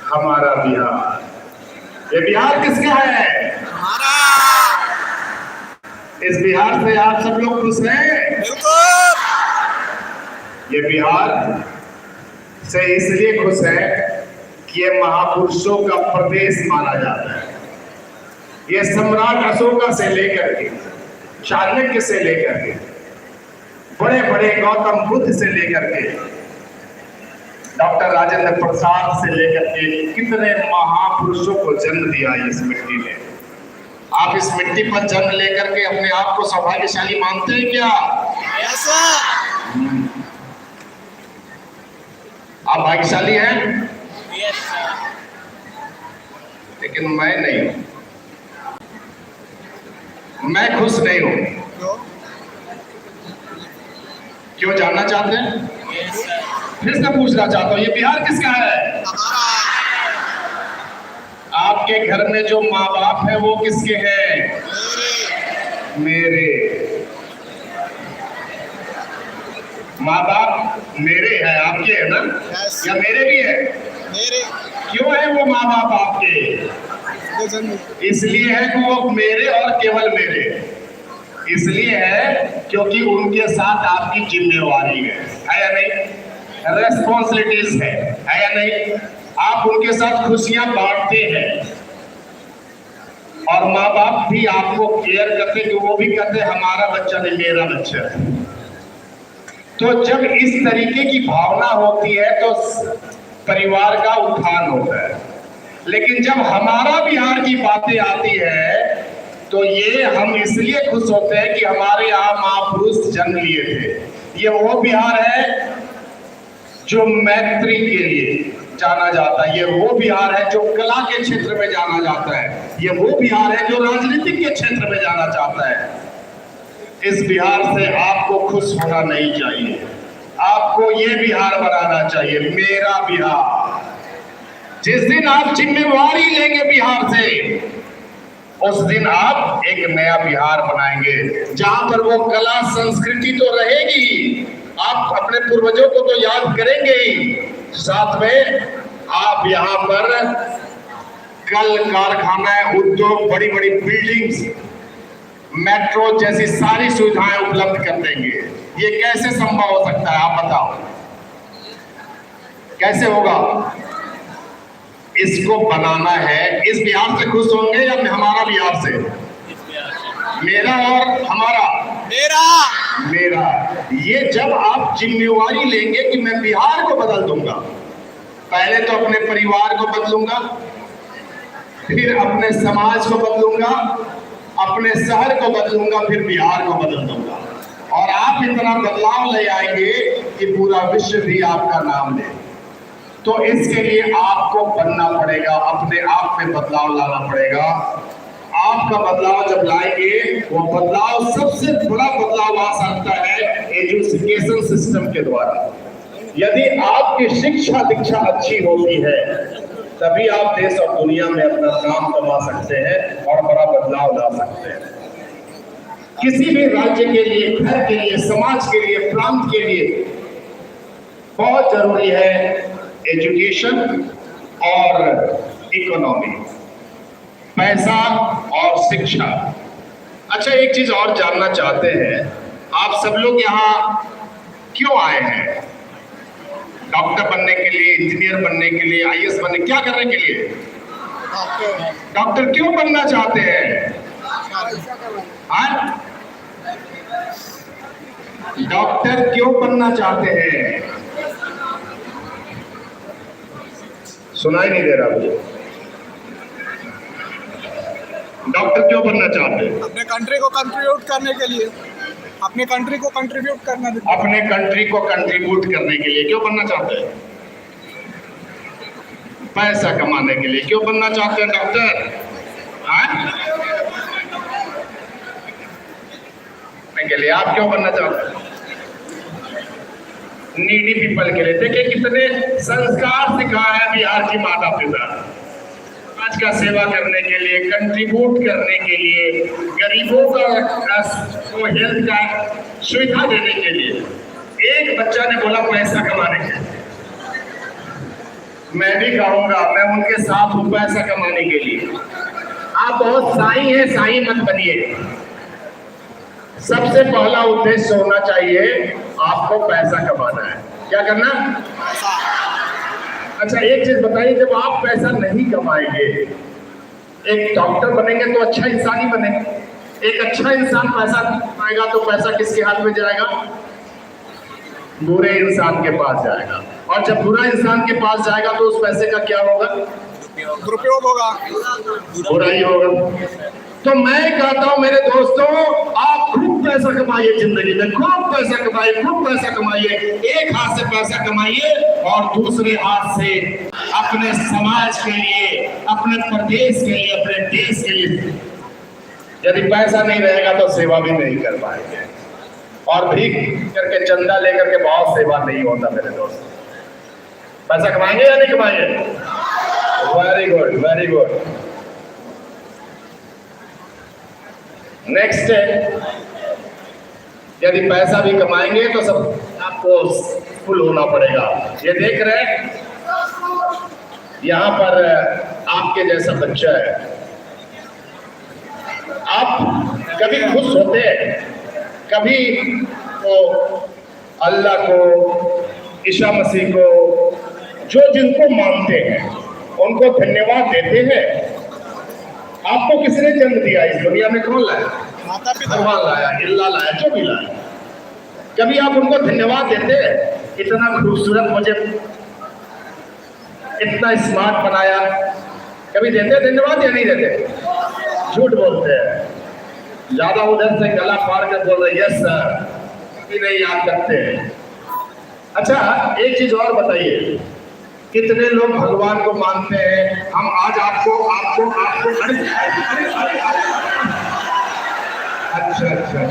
हमारा बिहार, ये बिहार किसका है? हमारा। इस बिहार से आप सब लोग खुश हैं? बिल्कुल। ये बिहार से इसलिए खुश है कि ये महापुरुषों का प्रदेश माना जाता है। ये सम्राट अशोका से लेकर के, चाणक्य से लेकर के, बड़े बड़े गौतम बुद्ध से लेकर के, डॉक्टर राजेंद्र प्रसाद से लेकर के कितने महापुरुषों को जन्म दिया है इस मिट्टी ने। आप इस मिट्टी पर जन्म लेकर के अपने आप को सौभाग्यशाली मानते हैं क्या? Yes sir. आप भाग्यशाली हैं? Yes sir. लेकिन मैं नहीं हूं, मैं खुश नहीं हूं। क्यों? क्यों जानना चाहते हैं? Yes sir. फिर से पूछना चाहता हूं, ये बिहार किसका है? हमारा। आपके घर में जो माँ बाप है वो किसके हैं? मेरे। मेरे। माँ बाप मेरे हैं, आपके हैं ना? Yes. या मेरे भी है? मेरे। क्यों है वो माँ बाप आपके? वो जन्म। इसलिए है कि वो मेरे और केवल मेरे इसलिए है क्योंकि उनके साथ आपकी जिम्मेवारी है या नहीं? रेस्पॉन्सिबिलिटीज है या नहीं? आप उनके साथ खुशियां बांटते हैं और माँ बाप भी आपको केयर करते कि वो भी कहते हैं हमारा बच्चा नहीं, मेरा बच्चा है। तो जब इस तरीके की भावना होती है तो परिवार का उत्थान होता है। लेकिन जब हमारा बिहार की बातें आती है तो ये हम इसलिए खुश होते हैं कि हमारे यहाँ महापुरुष जन्म लिए थे। ये वो बिहार है जो मैत्री के लिए जाना जाता है, ये वो बिहार है जो कला के क्षेत्र में जाना जाता है, ये वो बिहार है जो राजनीतिक के क्षेत्र में जाना जाता है। इस बिहार से आपको खुश होना नहीं चाहिए, आपको ये बिहार बनाना चाहिए, मेरा बिहार। जिस दिन आप जिम्मेवारी लेंगे बिहार से, उस दिन आप एक नया बिहार बनाएंगे, जहां पर वो कला संस्कृति तो रहेगी, आप अपने पूर्वजों को तो याद करेंगे ही, साथ में आप यहाँ पर कल कारखाना, उद्योग, बड़ी बड़ी बिल्डिंग्स, मेट्रो जैसी सारी सुविधाएं उपलब्ध कर देंगे। ये कैसे संभव हो सकता है, आप बताओ कैसे होगा? इसको बनाना है। इस बिहार से खुश होंगे या हमारा बिहार से? मेरा और हमारा, मेरा, मेरा। ये जब आप जिम्मेवारी लेंगे कि मैं बिहार को बदल दूंगा, पहले तो अपने परिवार को बदलूंगा, फिर अपने समाज को बदलूंगा, अपने शहर को बदलूंगा, फिर बिहार को बदल दूंगा। और आप इतना बदलाव ले आएंगे कि पूरा विश्व भी आपका नाम ले। तो इसके लिए आपको बनना पड़ेगा, अपने आप में बदलाव लाना पड़ेगा। आपका बदलाव जब लाएंगे, वो बदलाव सबसे बड़ा बदलाव आ सकता है एजुकेशन सिस्टम के द्वारा। यदि आपकी शिक्षा दीक्षा अच्छी होती है तभी आप देश और दुनिया में अपना नाम कमा सकते हैं और बड़ा बदलाव ला सकते हैं। किसी भी राज्य के लिए, घर के लिए, समाज के लिए, प्रांत के लिए बहुत जरूरी है एजुकेशन और इकोनॉमी, पैसा और शिक्षा। अच्छा, एक चीज और जानना चाहते हैं, आप सब लोग यहाँ क्यों आए हैं? डॉक्टर बनने के लिए, इंजीनियर बनने के लिए, आईएएस बनने, क्या करने के लिए? डॉक्टर क्यों बनना चाहते हैं? हाँ? डॉक्टर क्यों बनना चाहते हैं? सुनाई नहीं दे रहा मुझे। डॉक्टर क्यों बनना चाहते हैं? अपने कंट्री को कंट्रीब्यूट करने के लिए, अपने कंट्री को कंट्रीब्यूट करना। अपने कंट्री को कंट्रीब्यूट करने के लिए क्यों बनना चाहते हैं? पैसा कमाने के लिए क्यों बनना चाहते हैं डॉक्टर? हाँ? के लिए आप क्यों बनना चाहते हैं? नीडी पीपल के लिए। देखिए कितने संस्कार सिखाए हैं बिहार की माता पिता। समाज का सेवा करने के लिए, कंट्रीब्यूट करने के लिए, गरीबों का को हेल्थ का सुविधा देने के लिए। एक बच्चा ने बोला पैसा कमाने के लिए। मैं भी कहूंगा मैं उनके साथ हूं पैसा कमाने के लिए। आप बहुत साई हैं, साई मत बनिए। सबसे पहला उद्देश्य होना चाहिए आपको पैसा कमाना है। क्या करना? अच्छा, एक चीज बताइए, जब आप पैसा नहीं कमाएंगे, एक डॉक्टर बनेंगे तो अच्छा इंसान ही बनेंगे। एक अच्छा इंसान पैसा कमाएगा तो पैसा किसके हाथ में जाएगा? बुरे इंसान के पास जाएगा। और जब बुरा इंसान के पास जाएगा तो उस पैसे का क्या होगा? दुरुपयोग होगा, बुरा ही होगा। तो मैं कहता हूं मेरे दोस्तों, आप खूब पैसा कमाइए जिंदगी में, खूब पैसा कमाइए, खूब पैसा कमाइए। एक हाथ से पैसा कमाइए और दूसरे हाथ से अपने समाज के लिए, अपने प्रदेश के लिए, अपने देश के लिए। यदि पैसा नहीं रहेगा तो सेवा भी नहीं कर पाएंगे। और भीख करके, चंदा लेकर के बहुत सेवा नहीं होता मेरे दोस्त। पैसा कमाएंगे या नहीं कमाएंगे? Very good, very good. Next है, यदि पैसा भी कमाएंगे तो सब आपको फुल होना पड़ेगा। ये देख रहे हैं यहाँ पर आपके जैसा बच्चा है। आप कभी खुश होते हैं, कभी तो अल्लाह को, ईसा मसीह को, जो जिनको मानते हैं उनको धन्यवाद देते हैं। आपको किसने जन्म दिया इस दुनिया में? कौन लाया? माता पिता। भगवान लाया, अल्लाह लाया, जो भी लाया। कभी आप उनको धन्यवाद देते हैं? इतना खूबसूरत मुझे, इतना स्मार्ट बनाया, कभी देते धन्यवाद या नहीं देते? झूठ बोलते हैं। ज्यादा उधर से गला फाड़ कर बोल रहे यस सर, कभी नहीं याद करते हैं। अच्छा, एक चीज और बताइए, कितने लोग भगवान को मानते हैं? हम आज आपको आपको आपको अरे, अरे, अरे, अरे, अच्छा अच्छा,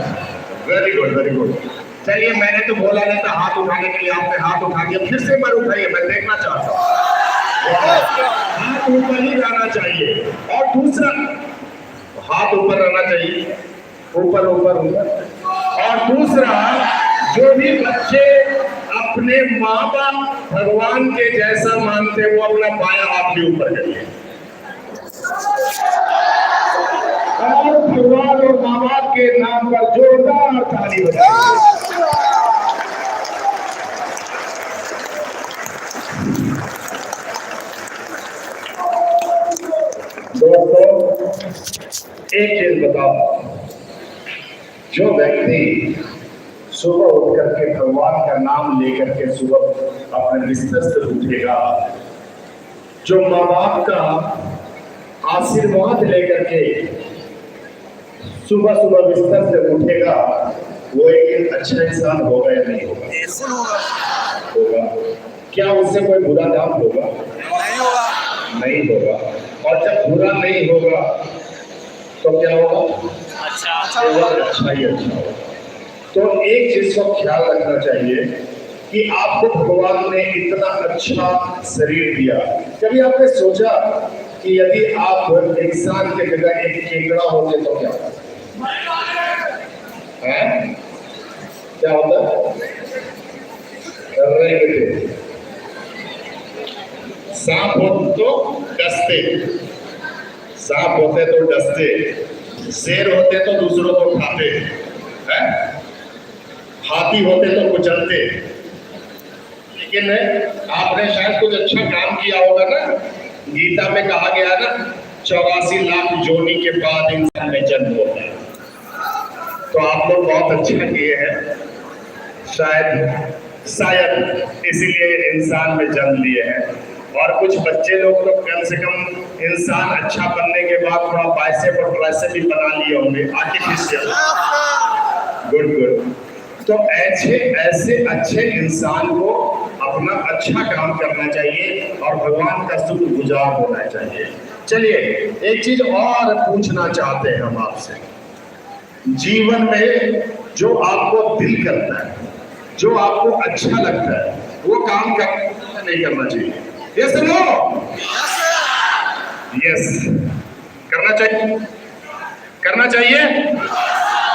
वेरी गुड वेरी गुड। चलिए, मैंने तो बोला नहीं था हाथ उठाने के लिए, आपने हाथ उठा दिया। फिर से एक बार उठाइए, मैं देखना चाहता हूँ। हाथ ऊपर ही जाना चाहिए। और दूसरा, हाथ ऊपर रहना चाहिए, ऊपर ऊपर ऊपर। और दूसरा, जो भी बच्चे अपने माँ बाप भगवान के जैसा मानते हैं, वो अपना बायां हाथ भी ऊपर करिए। और भगवान और माँ बाप के नाम पर जोरदार ताली बजाइए। दोस्तों, एक चीज बताओ, जो व्यक्ति सुबह उठ करके भगवान का नाम लेकर के सुबह अपने बिस्तर से उठेगा, जो माँ बाप का आशीर्वाद लेकर के सुबह सुबह बिस्तर से उठेगा, वो एक अच्छा इंसान होगा या नहीं होगा? बिल्कुल होगा। होगा। क्या उससे कोई बुरा काम होगा? नहीं होगा। नहीं होगा। और जब बुरा नहीं होगा तो क्या होगा? अच्छा। केवल अच्छा ही अच्छा होगा। तो एक चीज को ख्याल रखना चाहिए कि आपको भगवान ने इतना अच्छा शरीर दिया, कभी आपने सोचा कि यदि आप इंसान के जगह एक केकड़ा होते तो क्या होता? हैं? क्या होता? रेंगते। सांप हो तो डसते, सांप होते तो डसते, शेर होते तो दूसरों को खाते, हैं? हाथी होते तो कुचलते। लेकिन आपने शायद कुछ अच्छा काम किया होगा ना। गीता में कहा गया ना, 84 लाख जोनी के बाद इंसान में जन्म होता है। तो आप लोग बहुत अच्छा किए हैं, शायद शायद इसीलिए इंसान में जन्म लिए हैं। और कुछ बच्चे लोग तो कम से कम इंसान अच्छा बनने के बाद थोड़ा बाइसेप और ट्राइसेप भी बना लिए होंगे, आर्टिफिशियल। Good good. तो ऐसे ऐसे अच्छे इंसान को अपना अच्छा काम करना चाहिए और भगवान का शुक्रगुजार होना चाहिए। चलिए, एक चीज और पूछना चाहते हैं हम आपसे। जीवन में जो आपको दिल करता है, जो आपको अच्छा लगता है, वो काम करना नहीं करना चाहिए? Yes, no? Yes, करना चाहिए, करना चाहिए।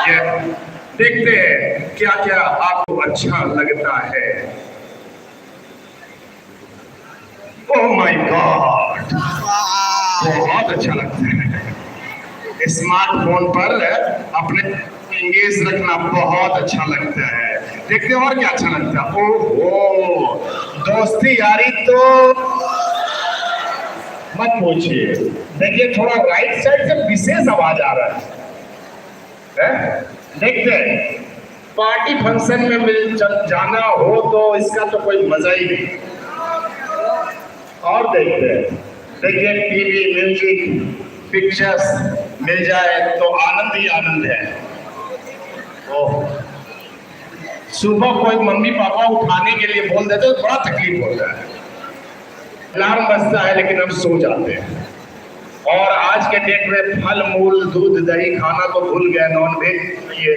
यस। देखते हैं क्या क्या आपको अच्छा लगता है। ओह my God, बहुत अच्छा लगता है। स्मार्टफोन पर अपने एंगेज रखना बहुत अच्छा लगता है। देखते हैं और क्या अच्छा लगता है। ओहो, दोस्ती यारी तो मत पूछिए। देखिए, थोड़ा राइट साइड से विशेष आवाज आ रहा है? देखते हैं, पार्टी फंक्शन में मिल जाना हो तो इसका तो कोई मजा ही नहीं। और देखते हैं, देखिए टीवी, म्यूजिक, पिक्चर्स मिल जाए तो आनंद ही आनंद है। ओह, सुबह कोई मम्मी पापा उठाने के लिए बोल देते तो थोड़ा तकलीफ होता है। अलार्म बजता है लेकिन हम सो जाते हैं। और आज के डेट में फल मूल दूध दही खाना तो भूल गए, नॉन वेज ये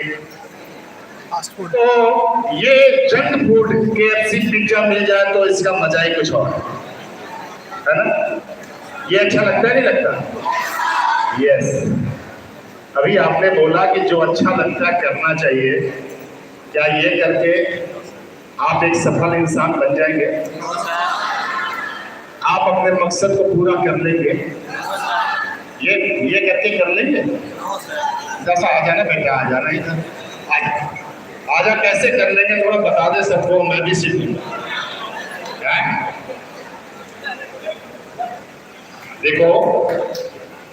फास्ट फूड। तो ये जंक फूड, केएफसी, पिज्जा मिल जाए तो इसका मजा ही कुछ और है ना। ये अच्छा लगता है, नहीं लगता? यस। अभी आपने बोला कि जो अच्छा लगता है करना चाहिए। क्या ये करके आप एक सफल इंसान बन जाएंगे? आप अपने मकसद को पूरा कर लेंगे? ये करके कर लेंगे? दस आ जाना बेटा, आ जाना इधर, आ जा आ जा। कैसे कर लेंगे थोड़ा बता दे सबको, मैं भी सीख लूंगा। देखो,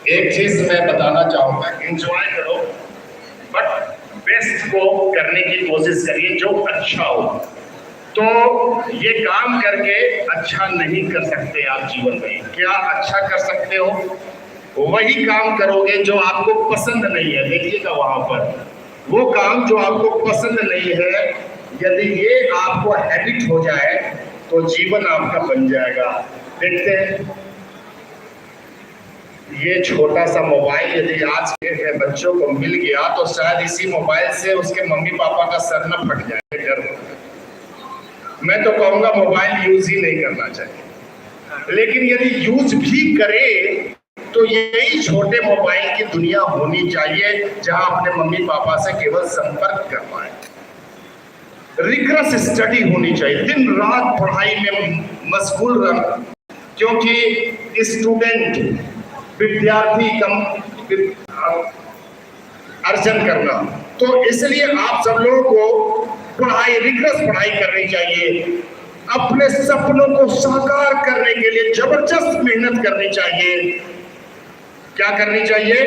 एक चीज मैं बताना चाहूंगा, एंजॉय करो बट बेस्ट को करने की कोशिश करिए, जो अच्छा हो। तो ये काम करके अच्छा नहीं कर सकते आप जीवन में। क्या अच्छा कर सकते हो? वही काम करोगे जो आपको पसंद नहीं है। देखिएगा वहां पर वो काम जो आपको पसंद नहीं है, यदि ये आपको हैबिट हो जाए तो जीवन आपका बन जाएगा। देखते हैं, ये छोटा सा मोबाइल यदि आज के बच्चों को मिल गया तो शायद इसी मोबाइल से उसके मम्मी पापा का सर न फट जाए, डर होता है। मैं तो कहूंगा मोबाइल यूज ही नहीं करना चाहिए, लेकिन यदि यूज भी करे तो यही छोटे मोबाइल की दुनिया होनी चाहिए जहां अपने मम्मी पापा से केवल संपर्क कर पाए। रिग्रेस स्टडी होनी चाहिए, दिन रात पढ़ाई में मशगूल रह, क्योंकि स्टूडेंट विद्यार्थी कम अर्जन करना, तो इसलिए आप सब लोगों को पढ़ाई, रिग्रेस पढ़ाई करनी चाहिए। अपने सपनों को साकार करने के लिए जबरदस्त मेहनत करनी चाहिए। क्या करनी चाहिए?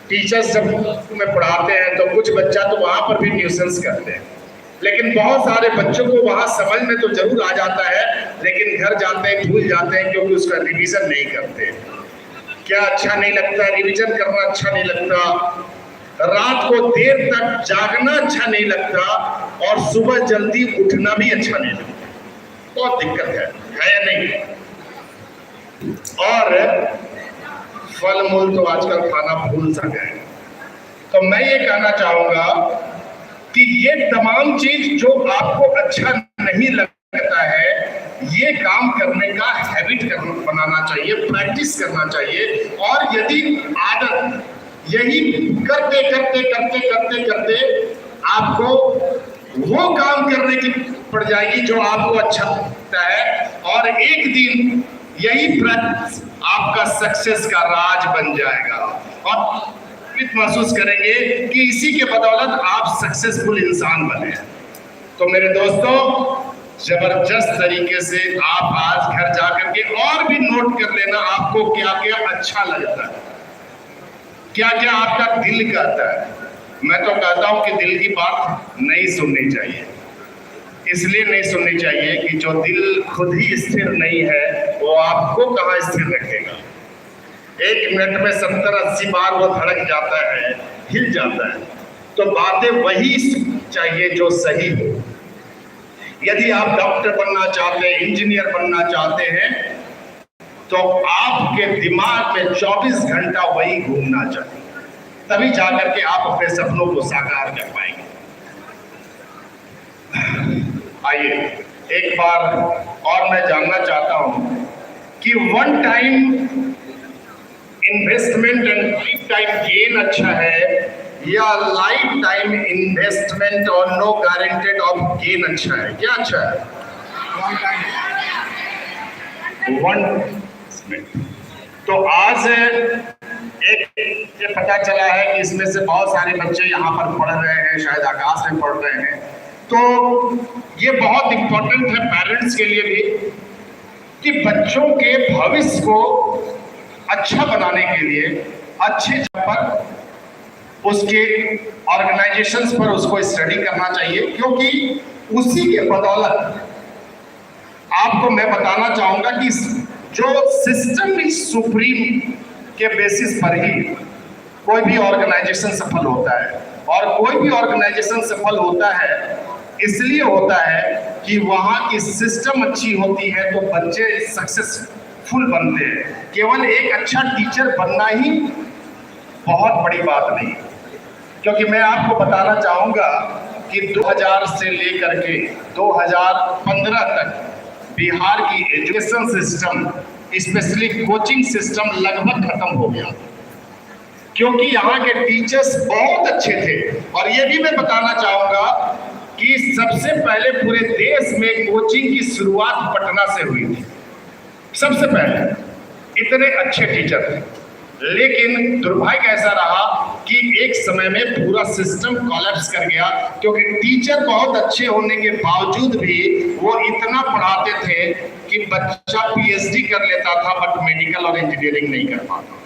टीचर्स जब में पढ़ाते हैं तो कुछ बच्चा तो वहां पर भी न्यूसेंस करते हैं, लेकिन बहुत सारे बच्चों को वहां समझ में तो जरूर आ जाता है, लेकिन घर जाते हैं भूल जाते हैं, क्योंकि उसका रिवीजन नहीं करते। क्या अच्छा नहीं लगता? रिवीजन करना अच्छा नहीं लगता, रात को देर तक जागना अच्छा नहीं लगता, और सुबह जल्दी उठना भी अच्छा नहीं लगता। बहुत दिक्कत है या नहीं? और फल मूल तो आजकल खाना भूल सा गए। तो मैं ये कहना चाहूंगा कि ये तमाम चीज जो आपको अच्छा नहीं लगता है, ये काम करने का हैबिट बनाना चाहिए, प्रैक्टिस करना चाहिए। और यदि आदत यही करते करते करते करते करते आपको वो काम करने की पड़ जाएगी जो आपको अच्छा लगता है, और एक दिन यही प्रैक्टिस आपका सक्सेस का राज बन जाएगा और महसूस करेंगे कि इसी के बदौलत आप सक्सेसफुल इंसान बने। तो मेरे दोस्तों, जबरदस्त तरीके से आप आज घर जाकर के और भी नोट कर लेना आपको क्या क्या अच्छा लगता है, क्या क्या आपका दिल कहता है। मैं तो कहता हूं कि दिल की बात नहीं सुननी चाहिए, इसलिए नहीं सुननी चाहिए कि जो दिल खुद ही स्थिर नहीं है वो आपको कहाँ स्थिर रखेगा। एक मिनट में 70-80 बार वो धड़क जाता है, हिल जाता है। तो बातें वही चाहिए जो सही हो। यदि आप डॉक्टर बनना चाहते हैं, इंजीनियर बनना चाहते हैं, तो आपके दिमाग में 24 घंटा वही घूमना चाहिए, तभी जाकर के आप अपने सपनों को साकार कर पाएंगे। आइए एक बार और मैं जानना चाहता हूं कि one time investment and life time gain अच्छा है या लाइफ टाइम इन्वेस्टमेंट और नो गारंटेड ऑफ गेन अच्छा है? क्या अच्छा है? वन। तो आज एक ये पता चला है कि इसमें से बहुत सारे बच्चे यहाँ पर पढ़ रहे हैं, शायद आकाश में पढ़ रहे हैं। तो ये बहुत इंपॉर्टेंट है पेरेंट्स के लिए भी कि बच्चों के भविष्य को अच्छा बनाने के लिए अच्छे जगह पर उसके ऑर्गेनाइजेशंस पर उसको स्टडी करना चाहिए, क्योंकि उसी के बदौलत आपको मैं बताना चाहूंगा कि जो सिस्टम is supreme के बेसिस पर ही कोई भी ऑर्गेनाइजेशन सफल होता है। और कोई भी ऑर्गेनाइजेशन सफल होता है इसलिए होता है कि वहाँ की सिस्टम अच्छी होती है तो बच्चे सक्सेसफुल बनते हैं। केवल एक अच्छा टीचर बनना ही बहुत बड़ी बात नहीं, क्योंकि मैं आपको बताना चाहूँगा कि 2000 से लेकर के 2015 तक बिहार की education system, specially coaching system लगभग खत्म हो गया, क्योंकि यहाँ के टीचर्स बहुत अच्छे थे। और ये भी मैं बताना चाहूँगा कि सबसे पहले पूरे देश में कोचिंग की शुरुआत पटना से हुई थी, सबसे पहले। इतने अच्छे टीचर थे, लेकिन दुर्भाग्य ऐसा रहा कि एक समय में पूरा सिस्टम कोलैप्स कर गया, क्योंकि टीचर बहुत अच्छे होने के बावजूद भी वो इतना पढ़ाते थे कि बच्चा पीएचडी कर लेता था, बट मेडिकल और इंजीनियरिंग नहीं कर पाता।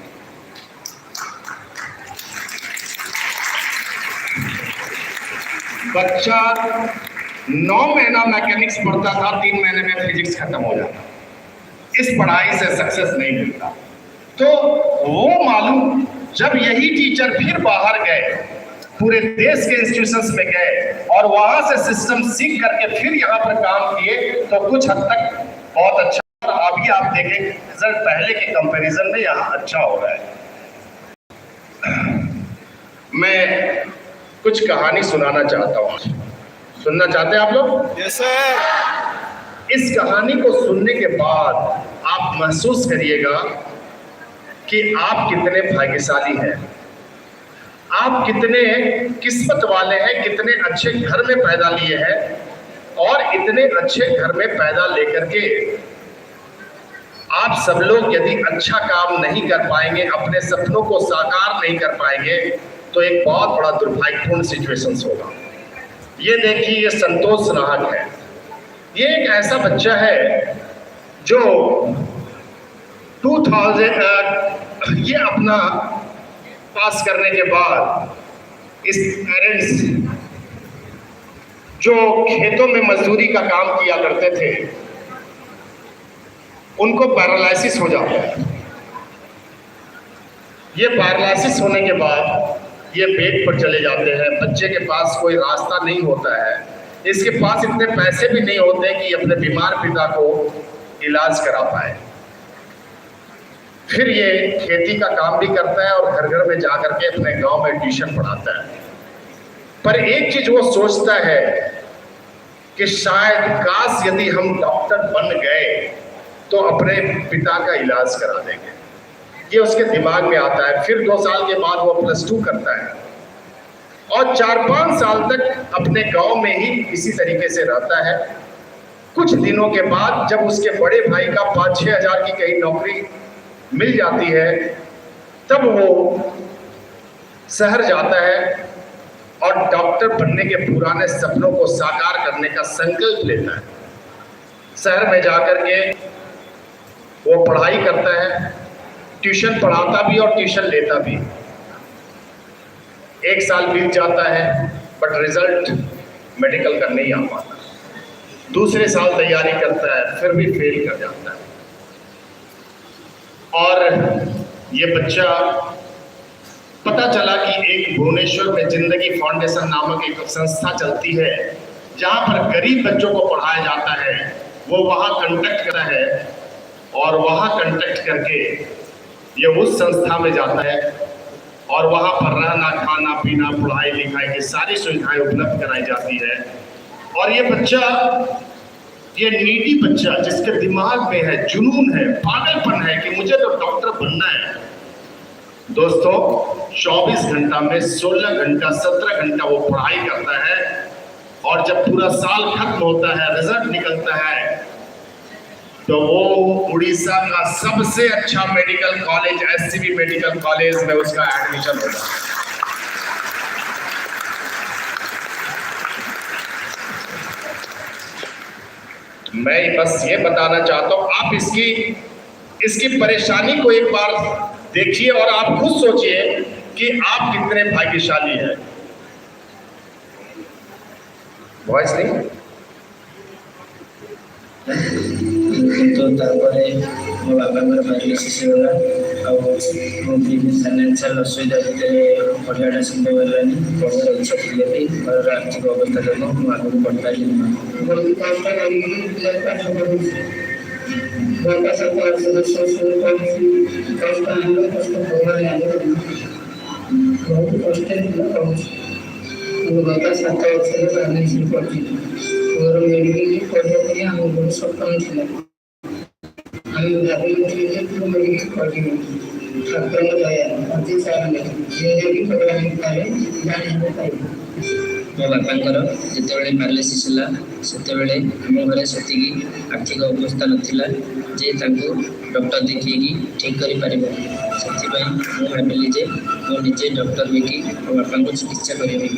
बच्चा 9 महीना मैकेनिक्स पढ़ता था, 3 महीने में फिजिक्स खत्म हो जाता। इस पढ़ाई से सक्सेस नहीं मिलता। तो वो मालूम जब यही टीचर फिर बाहर गए, पूरे देश के इंस्टीट्यूशंस में गए और वहां से सिस्टम सीख करके फिर यहाँ पर काम किए, तो कुछ हद तक बहुत अच्छा। और अभी आप देखें रिजल्ट पहले के कंपैरिजन में यहाँ अच्छा हो रहा है। मैं कुछ कहानी सुनाना चाहता हूँ, सुनना चाहते हैं आप लोग? Yes sir. इस कहानी को सुनने के बाद आप महसूस करिएगा कि आप कितने भाग्यशाली हैं, आप कितने किस्मत वाले हैं, कितने अच्छे घर में पैदा लिए हैं और इतने अच्छे घर में पैदा लेकर के आप सब लोग यदि अच्छा काम नहीं कर पाएंगे, अपने सपनों को साकार नहीं कर पाएंगे, तो एक बहुत बड़ा दुर्भाग्यपूर्ण सिचुएशंस होगा। ये देखिए, ये संतोष नाहक है। ये एक ऐसा बच्चा है जो 2000 ये अपना पास करने के बाद इस पेरेंट्स जो खेतों में मजदूरी का काम किया करते थे, उनको पैरालिसिस हो जाता है। ये पैरालिसिस होने के बाद ये बेड पर चले जाते हैं। बच्चे के पास कोई रास्ता नहीं होता है, इसके पास इतने पैसे भी नहीं होते कि अपने बीमार पिता को इलाज करा पाए। फिर ये खेती का काम भी करता है और घर घर में जा करके अपने गांव में ट्यूशन पढ़ाता है। पर एक चीज वो सोचता है कि शायद काश यदि हम डॉक्टर बन गए तो अपने पिता का इलाज करा देंगे। ये उसके दिमाग में आता है। फिर 2 साल के बाद वो +2 करता है और 4-5 साल तक अपने गांव में ही इसी तरीके से रहता है। कुछ दिनों के बाद जब उसके बड़े भाई का 5-6 हजार की कहीं नौकरी मिल जाती है, तब वो शहर जाता है और डॉक्टर बनने के पुराने सपनों को साकार करने का संकल्प लेता है। शहर में जाकर के वो पढ़ाई करता है, ट्यूशन पढ़ाता भी और ट्यूशन लेता भी। 1 साल बीत जाता है, बट रिजल्ट मेडिकल का नहीं आ पाता। दूसरे साल तैयारी करता है, फिर भी फेल कर जाता है। और ये बच्चा पता चला कि एक भुवनेश्वर में जिंदगी फाउंडेशन नामक एक संस्था चलती है, जहां पर गरीब बच्चों को पढ़ाया जाता है। वो वहां कंटेक्ट करता है और वहां कंटेक्ट करके ये उस संस्था में जाता है और वहां पर रहना, खाना, पीना, पढ़ाई लिखाई की सारी सुविधाएं उपलब्ध कराई जाती है। और ये बच्चा, ये नीडी बच्चा जिसके दिमाग में है, जुनून है, पागलपन है कि मुझे तो डॉक्टर बनना है। दोस्तों, 24 घंटा में 16 घंटा 17 घंटा वो पढ़ाई करता है और जब पूरा साल खत्म होता है, रिजल्ट निकलता है, तो वो उड़ीसा का सबसे अच्छा medical college SCB medical college में उसका एडमिशन होता है। मैं बस ये बताना चाहता हूं, आप इसकी परेशानी को एक बार देखिए और आप खुद सोचिए कि आप कितने भाग्यशाली हैं। वॉइस नहीं। କିନ୍ତୁ ତାପରେ ମୋ ବାବାଙ୍କର ପ୍ୟାରାଲିସିସ୍ ହେଇଗଲା ଆଉ ମୁଁ ବି ଫାଇନାନ୍ସିଆଲ୍ ଅସୁବିଧା ଭିତରେ ପଢ଼ିବାଟା ସମ୍ଭବ ହେଲାନି। ପଢ଼ିବାର ଇଚ୍ଛା ଥିଲେ ବି ଘରର ଆର୍ଥିକ ଅବସ୍ଥା ଯୋଗୁଁ ମୁଁ ଆଗକୁ ବଢ଼ିପାରିଲିନି। ବହୁତ କଷ୍ଟ କରିକି ପିଲା ପାଠ ପଢ଼ୁଛି। ବାପା 7-8 ସଦସ୍ୟ ପଢ଼ୁଛି। କଷ୍ଟ ଆମର କଷ୍ଟ ଭଗବାନ ଆମର ବହୁତ କଷ୍ଟରେ ପିଲା ପଢ଼ୁଛି। ମୋ ବାପା 7 ବର୍ଷରେ ପ୍ୟାରାଲିସିସ୍ ପଡ଼ିଥିଲେ। ମୋର ମେଡ଼ିକାଲ ପଢ଼ିବା ପାଇଁ ଆମ ବହୁତ ସ୍ୱପ୍ନ ଥିଲା। ଆମେ ଭାବିନଥିଲୁ ଯେ ମୁଁ ମେଡ଼ିକାଲ ପଢ଼ିବି। ଠାକୁରଙ୍କ ଦୟା ଅତି ସାରଙ୍ଗ ଜିନ୍ଦଗି ପ୍ରୋଗ୍ରାମ ପାରେ ଜାଣିବାକୁ ପାଇବୁ। ମୋ ବାପାଙ୍କର ଯେତେବେଳେ ପ୍ୟାରାଲିସିସ୍ ହେଲା, ସେତେବେଳେ ଆମ ଘରେ ସେତିକି ଆର୍ଥିକ ଅବସ୍ଥା ନଥିଲା ଯେ ତାଙ୍କୁ ଡକ୍ଟର ଦେଖେଇକି ଠିକ୍ କରିପାରିବ। ସେଥିପାଇଁ ମୁଁ ଭାବିଲି ଯେ ମୁଁ ନିଜେ ଡକ୍ଟର ହେଇକି ମୋ ବାପାଙ୍କୁ ଚିକିତ୍ସା କରିବି।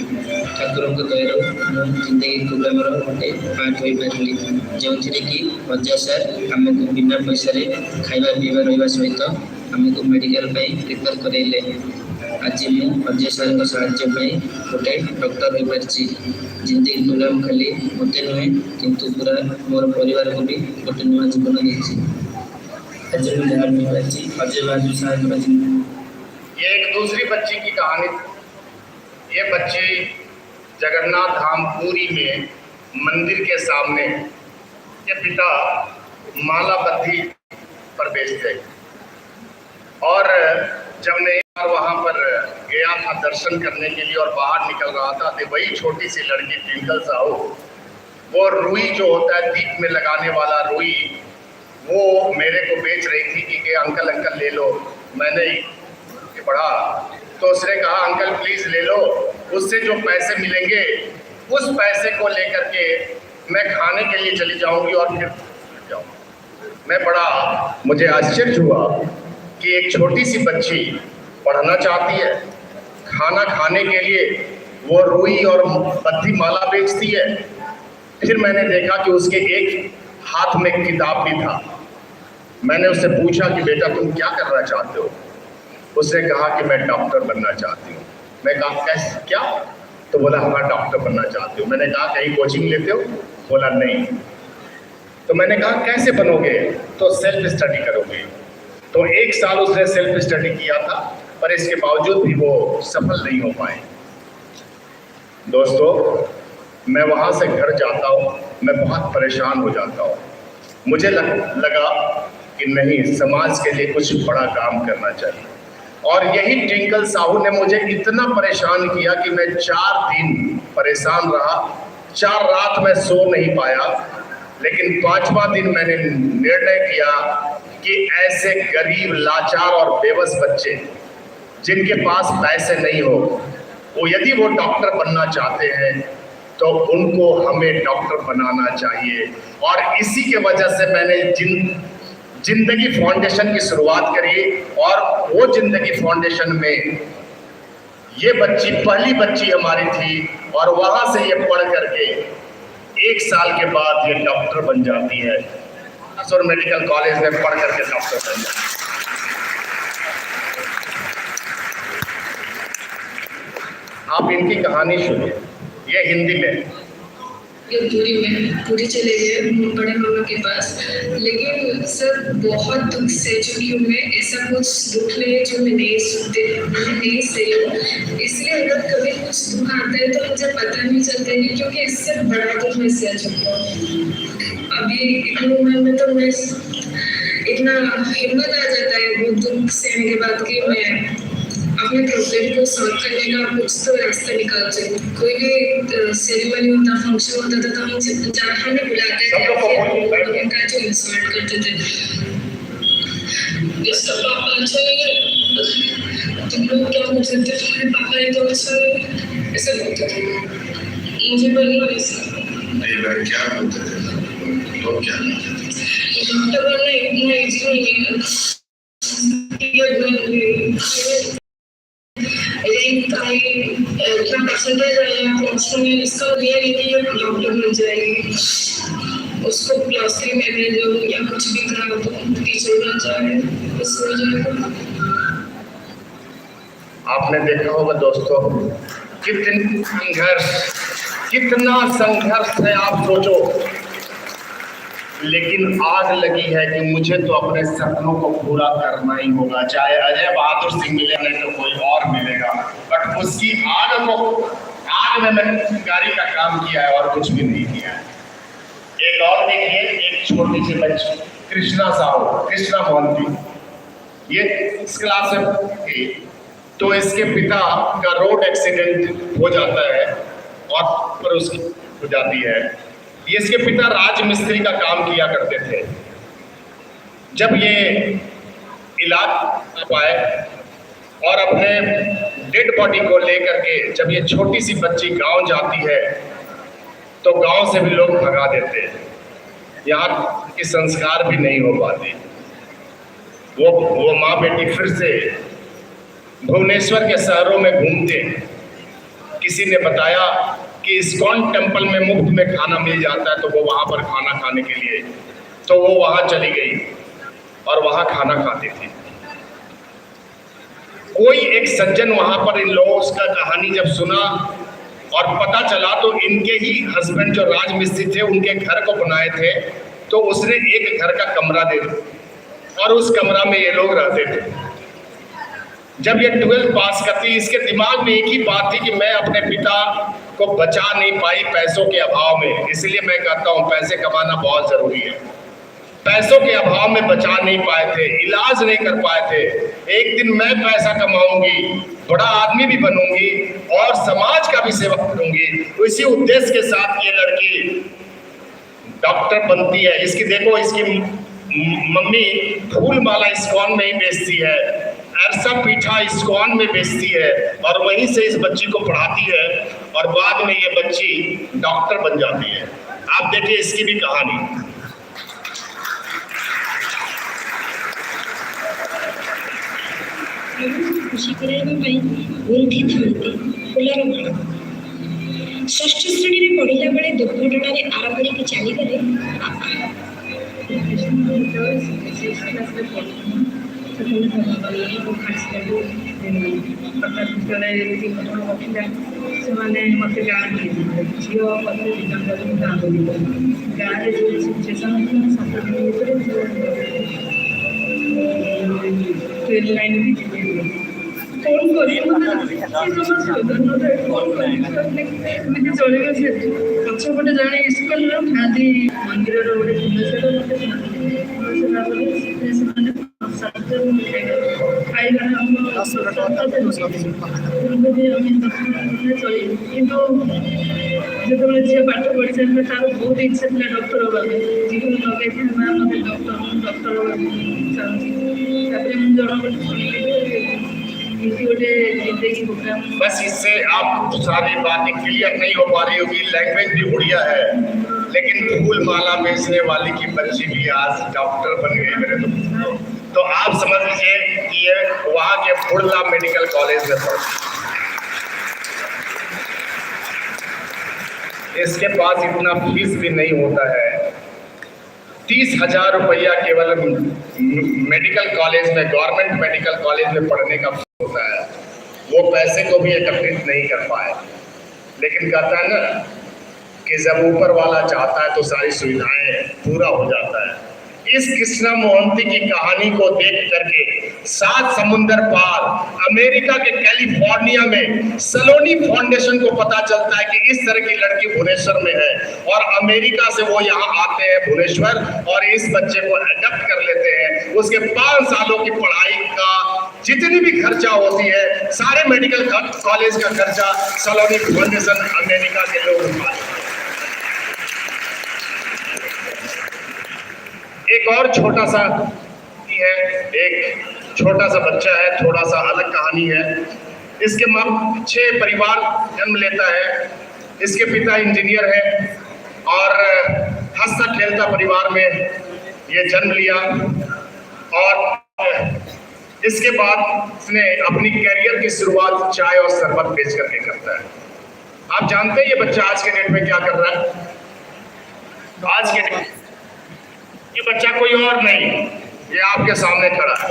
ଠାକୁରଙ୍କ ଦୟାରୁ ମୁଁ ଜିନ୍ଦଗି ପ୍ରୋଗ୍ରାମର ଗୋଟେ ପାର୍ଟ ହୋଇପାରିଲି, ଯେଉଁଥିରେ କି ଅଜୟ ସାର୍ ଆମକୁ ବିନା ପଇସାରେ ଖାଇବା ପିଇବା ରହିବା ସହିତ ଆମକୁ ମେଡ଼ିକାଲ ପାଇଁ ପ୍ରିପେୟାର କରାଇଲେ। ଆଜି ମୁଁ ଅଜୟ ସାର୍ଙ୍କ ସାହାଯ୍ୟ ପାଇଁ ଗୋଟେ ଡକ୍ଟର ହୋଇପାରିଛି। ଜିନ୍ଦଗି ପ୍ରୋଗ୍ରାମ ଖାଲି ମୋତେ ନୁହେଁ, କିନ୍ତୁ ପୁରା ମୋର ପରିବାରକୁ ବି ଗୋଟେ ନୂଆ ଜୀବନ ଦେଇଛି। ଆଜି ମୁଁ ଯାହା ବି ହୋଇପାରିଛି ଅଜୟ ବାହାଦୁର ସାର୍ଙ୍କର ये एक दूसरी बच्ची की कहानी थी। ये बच्ची जगन्नाथ धाम पुरी में मंदिर के सामने के पिता माला बद्धी पर बेचते हैं। और जब मैं एक बार वहाँ पर गया था दर्शन करने के लिए और बाहर निकल रहा था, तो वही छोटी सी लड़की ट्विंकल साहू, वो रुई जो होता है दीप में लगाने वाला रुई, वो मेरे को बेच रही थी कि अंकल अंकल ले लो। मैंने पढ़ा तो उसने कहा अंकल प्लीज़ ले लो, उससे जो पैसे मिलेंगे उस पैसे को लेकर के मैं खाने के लिए चली जाऊंगी और फिर जाऊंगी। मैं बड़ा, मुझे आश्चर्य हुआ कि एक छोटी सी बच्ची पढ़ना चाहती है, खाना खाने के लिए वो रुई और बत्ती माला बेचती है। फिर मैंने देखा कि उसके एक हाथ में किताब भी था। मैंने उससे पूछा कि बेटा तुम क्या करना चाहते हो? उसने कहा कि मैं डॉक्टर बनना चाहती हूँ। मैं कहा कैसे, क्या? तो बोला हाँ डॉक्टर बनना चाहती हूँ। मैंने कहा कहीं कोचिंग लेते हो? बोला नहीं। तो मैंने कहा कैसे बनोगे? तो सेल्फ स्टडी करोगे। तो एक साल उसने सेल्फ स्टडी किया था, पर इसके बावजूद भी वो सफल नहीं हो पाए। दोस्तों, मैं वहाँ से घर जाता हूँ, मैं बहुत परेशान हो जाता हूँ। मुझे लगा कि नहीं, समाज के लिए कुछ बड़ा काम करना चाहिए। और यही ट्विंकल साहू ने मुझे इतना परेशान किया कि मैं 4 दिन परेशान रहा, 4 रात मैं सो नहीं पाया। लेकिन 5वां दिन मैंने निर्णय किया कि ऐसे गरीब, लाचार और बेबस बच्चे जिनके पास पैसे नहीं हो, वो यदि वो डॉक्टर बनना चाहते हैं तो उनको हमें डॉक्टर बनाना चाहिए। और इसी के वजह से मैंने जिंदगी फाउंडेशन की शुरुआत करी और वो जिंदगी फाउंडेशन में ये बच्ची पहली बच्ची हमारी थी और वहाँ से ये पढ़ करके 1 साल के बाद ये डॉक्टर बन जाती है। और मेडिकल कॉलेज में पढ़ करके डॉक्टर बन जाती है। आप इनकी कहानी सुनिए, ये हिंदी में। ये पुरी में पुरी चले गए बड़े मामा के पास, लेकिन सर बहुत दुख सह चुकी हूँ मैं। ऐसा कुछ दुख नहीं है जो मैं नहीं सुनती, नहीं सही हूँ। इसलिए अगर कभी कुछ दुख आता है तो मुझे पता नहीं चलता है, क्योंकि इससे बड़ा दुख मैं सह चुकी हूँ। अभी इतनी उम्र में तो मैं इतना हिम्मत आ जाता है वो दुख सहने के बाद कि मैं अपने प्रॉब्लम को सॉल्व करने का कुछ तो रास्ता निकाल सकूँ। कोई भी सेरेमनी होता, फंक्शन होता था तो हम जहाँ हमें बुलाते थे, फिर उनका जो इंसल्ट करते थे, इसका पापा अच्छा है, तुम लोग क्या कर सकते हो, तुम्हारे पापा ने तो अच्छा ऐसे बोलते थे मुझे। बनना ऐसा नहीं भाई, क्या बोलते थे लोग, क्या बोलते थे? डॉक्टर बनना इतना ईजी नहीं है। रैंक आई, इतना परसेंटेज आया प्लस में, इसका ये नहीं कि ये डॉक्टर बन जाएगी, उसको प्लस 3 में भेजो या कुछ भी करा दो, टीचर बन जाए, बस हो जाएगा। आपने देखा होगा दोस्तों कितनी संघर्ष, कितना संघर्ष है, आप सोचो। लेकिन आग लगी है कि मुझे तो अपने सपनों को पूरा करना ही होगा, चाहे अजय बहादुर सिंह मिले नहीं तो कोई और मिलेगा, बट उसकी आग को, आग में मैंने चिंगारी का काम किया है और कुछ भी नहीं किया है। एक और देखिए, एक छोटी सी बच्ची कृष्णा साहू, कृष्णा मोहंती, ये इस क्लास में थी, तो इसके पिता का रोड एक्सीडेंट हो जाता है और पर उसकी हो जाती है। ये इसके पिता राजमिस्त्री का काम किया करते थे। जब ये इलाज न पाए और अपने डेड बॉडी को लेकर के जब ये छोटी सी बच्ची गांव जाती है तो गांव से भी लोग भगा देते हैं, यहाँ की संस्कार भी नहीं हो पाते। वो माँ बेटी फिर से भुवनेश्वर के शहरों में घूमते हैं। किसी ने बताया कि इस्कॉन टेम्पल में मुफ्त में खाना मिल जाता है, तो वो वहाँ पर खाना खाने के लिए, तो वो वहाँ चली गई और वहाँ खाना खाती थी। कोई एक सज्जन वहाँ पर इन लोगों का कहानी जब सुना और पता चला तो इनके ही हस्बैंड जो राजमिस्त्री थे उनके घर को बनाए थे, तो उसने एक घर का कमरा दे दिया और उस कमरा में ये लोग रहते थे। जब ये 12th पास करती, इसके दिमाग में एक ही बात थी कि मैं अपने पिता को बचा नहीं पाई पैसों के अभाव में, इसलिए मैं कहता हूँ पैसे कमाना बहुत ज़रूरी है। पैसों के अभाव में बचा नहीं पाए थे, इलाज नहीं कर पाए थे। एक दिन मैं पैसा कमाऊंगी, बड़ा आदमी भी बनूंगी और समाज का भी सेवा करूंगी। तो इसी उद्देश्य के साथ ये लड़की डॉक्टर बनती है। इसकी देखो, इसकी मम्मी फूल माला इस्कॉन में ही बेचती है। अरसा पीठा इस्कॉन में बेचती है और वहीं से इस बच्ची को पढ़ाती है और बाद में ये बच्ची डॉक्टर बन जाती है। आप देखिए इसकी भी कहानी। ପ୍ରଭୁଙ୍କୁ ଖୁସି କରାଇବା ପାଇଁ ଗୁନ୍ଥିଥାନ୍ତି ଫୁଲର ମାଳ। ଷଷ୍ଠ ଶ୍ରେଣୀରେ ପଢ଼ିଲା ବେଳେ ଦୁର୍ଘଟଣାରେ ଆରପାରିକୁ ଚାଲିଗଲେ ବାପା। ଯେତେବେଳେ ସିକ୍ସ କ୍ଲାସ୍ରେ ପଢ଼ୁଥିଲି, ସେତେବେଳେ ମୋ ବାବାଙ୍କ ଆକ୍ସିଡେଣ୍ଟ ହଠାତ୍ ଯେତେବେଳେ ଏମିତି ଘଟଣା ଘଟିଲା, ସେମାନେ ମୋତେ ଗାଁକୁ ନେଇଯାଇଥିଲେ। ଝିଅ ମୋତେ ଦୁଇ ଜଣ ଯାକ ଗାଁକୁ ନେଇଗଲେ। ଗାଁରେ ଯେଉଁ ସିଚୁଏସନ୍ ଥିଲା, 7 ଦିନ ଭିତରେ ଟ୍ରେନ୍ ଲାଇନ୍ ବି ଯିବେ। କ'ଣ କରିବୁ ସେ ଜମା ସହିପାରୁନଥାଏ। କ'ଣ କରିବୁ, ଏମିତି ଚଳିବ? ସେ ପଛପଟେ ଜଣେ ସ୍କୁଲର ଥାନ୍ତି, ମନ୍ଦିରର ଗୋଟେ ଫୁଲ ସେଟା ମୋତେ ଫୁଲ ସେବା କଲେ। ସେଥିରେ ସେମାନେ ପ୍ରସାଦ ଖାଇବା ଆମ ତେଣୁକରି ଆମେ 10 ଦିନ ଚଳିବୁ। କିନ୍ତୁ ଯେତେବେଳେ ଝିଅ ପାଠ ପଢ଼ି ସାରିଲା, ତାର ବହୁତ ଇଚ୍ଛା ଥିଲା ଡକ୍ଟର ହେବା ପାଇଁ। ଜୀବନ ଲଗାଇଥିଲା, ମା ମୋତେ ଡକ୍ଟର, ମୁଁ ଡକ୍ଟର ହେବାକୁ ଚାହୁଁଛି। ତାପରେ ମୁଁ ଜଣଙ୍କଠୁ ଶୁଣିଲି ଯେ ଏମିତି ଗୋଟେ ଜିନ୍ଦଗି ପ୍ରୋଗ୍ରାମ। बस इससे आप सारी बातें क्लियर नहीं हो पा रही होगी, लैंग्वेज भी उड़िया है, लेकिन फूल माला बेचने वाली की बच्ची भी आज डॉक्टर बन गई मेरे दोस्तों। तो आप समझ लीजिए कि ये वहाँ के बुड़ला मेडिकल कॉलेज में पढ़ती। इसके पास इतना फीस भी नहीं होता है। 30,000 रुपया केवल मेडिकल कॉलेज में, गवर्नमेंट मेडिकल कॉलेज में पढ़ने का होता है। वो पैसे को भी एकत्रित नहीं कर पाए। लेकिन कहता है ना कि जब ऊपर वाला चाहता है तो सारी सुविधाएं पूरा हो जाता है। इस कृष्णा मोहंती की कहानी को देख करके सात समुंदर पार अमेरिका के कैलिफोर्निया में सलोनी फाउंडेशन को पता चलता है कि इस तरह की लड़की भुवनेश्वर में है और अमेरिका से वो यहाँ आते हैं भुवनेश्वर और इस बच्चे को अडॉप्ट कर लेते हैं। उसके 5 सालों की पढ़ाई का जितनी भी खर्चा होती है, सारे मेडिकल कॉलेज का खर्चा सलोनी फाउंडेशन अमेरिका के लोग उठाते हैं। एक और छोटा सा है, एक छोटा सा बच्चा है, थोड़ा सा अलग कहानी है। इसके माँ छह परिवार जन्म लेता है। इसके पिता इंजीनियर है और हंसता खेलता परिवार में ये जन्म लिया और इसके बाद इसने अपनी कैरियर की शुरुआत चाय और शरबत बेच करके करता है। आप जानते हैं ये बच्चा आज के डेट में क्या कर रहा है? आज के डेट ये बच्चा कोई और नहीं, ये आपके सामने खड़ा है।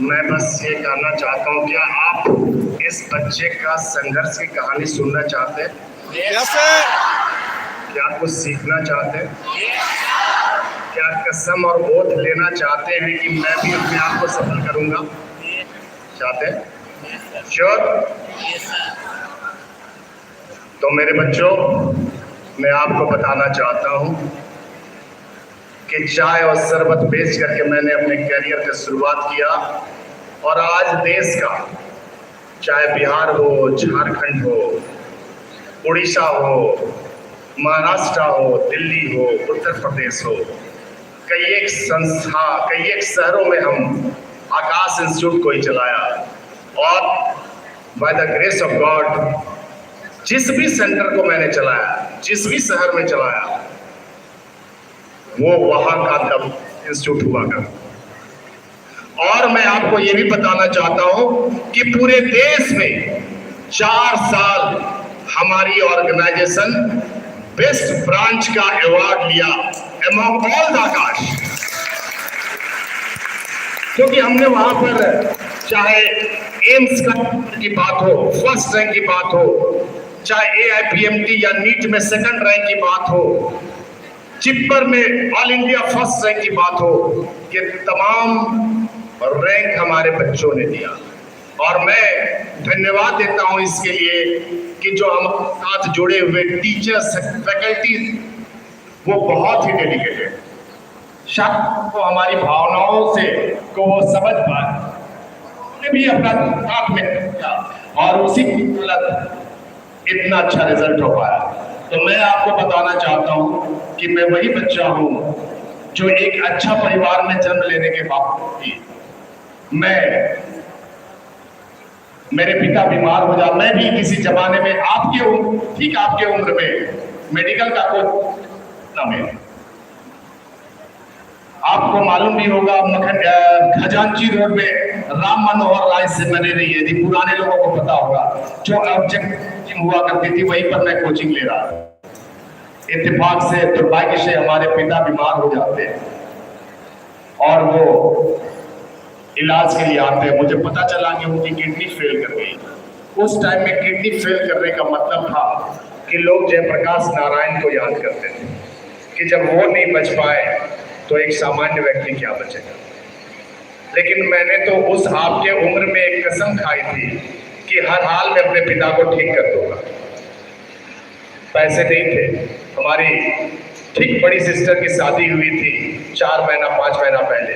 मैं बस ये कहना चाहता हूँ, क्या आप इस बच्चे का संघर्ष की कहानी सुनना चाहते हैं? Yes sir. क्या कुछ सीखना चाहते हैं? क्या कसम और ओथ लेना चाहते हैं कि मैं भी अपने आप को सफल करूंगा? चाहते हैं? श्योर? तो मेरे बच्चों, मैं आपको बताना चाहता हूं कि चाय और शरबत बेच करके मैंने अपने करियर की शुरुआत किया और आज देश का, चाहे बिहार हो, झारखंड हो, उड़ीसा हो, महाराष्ट्र हो, दिल्ली हो, उत्तर प्रदेश हो, कई एक संस्था, कई एक शहरों में हम आकाश इंस्टीट्यूट को ही चलाया और by the grace of God जिस भी सेंटर को मैंने चलाया, जिस भी शहर में चलाया, वो वहां का तब इंस्टीट्यूट हुआ कर। और मैं आपको ये भी बताना चाहता हूं कि पूरे देश में 4 साल हमारी ऑर्गेनाइजेशन बेस्ट ब्रांच का अवार्ड लिया अमॉन्ग ऑल the आकाश, क्योंकि हमने वहां पर चाहे एम्स का की बात हो, फर्स्ट रैंक की बात हो। चाहे एआईपीएमटी या नीट में सेकंड रैंक की बात हो, जिपमर में ऑल इंडिया फर्स्ट रैंक की बात हो, ये तमाम रैंक हमारे बच्चों ने दिया। और मैं धन्यवाद देता हूं इसके लिए कि जो हम साथ जुड़े हुए टीचर्स, फैकल्टी, वो बहुत ही डेडिकेटेड, शायद वो हमारी भावनाओं से को वो समझ पाए, उन्होंने भी अपना साथ में किया और उसी की बदौलत इतना अच्छा रिजल्ट हो पाया। तो मैं आपको बताना चाहता हूं कि मैं वही बच्चा हूं जो एक अच्छा परिवार में जन्म लेने के बाद भी मैं, मेरे पिता बीमार हो जा, मैं भी किसी जमाने में आपके उम्र, ठीक आपके उम्र में मेडिकल का कोर्स ना मेरे, आपको मालूम भी होगा, मखन खजांची रोड में राम मनोहर राय से मैंने रही, यदि पुराने लोगों को पता होगा, जो ऑब्जेक्ट हुआ करती थी वहीं पर मैं कोचिंग ले रहा था। इत्तेफाक से, दुर्भाग्य से हमारे पिता बीमार हो जाते हैं और वो इलाज के लिए आते हैं। मुझे पता चला कि उनकी किडनी फेल कर गई। उस टाइम में किडनी फेल करने का मतलब था कि लोग जयप्रकाश नारायण को याद करते थे कि जब वो नहीं बच पाए तो एक सामान्य व्यक्ति क्या बचेगा। लेकिन मैंने तो उस आपके उम्र में एक कसम खाई थी कि हर हाल में अपने पिता को ठीक कर दूंगा। पैसे नहीं थे, हमारी ठीक बड़ी सिस्टर की शादी हुई थी 4 महीना 5 महीना पहले।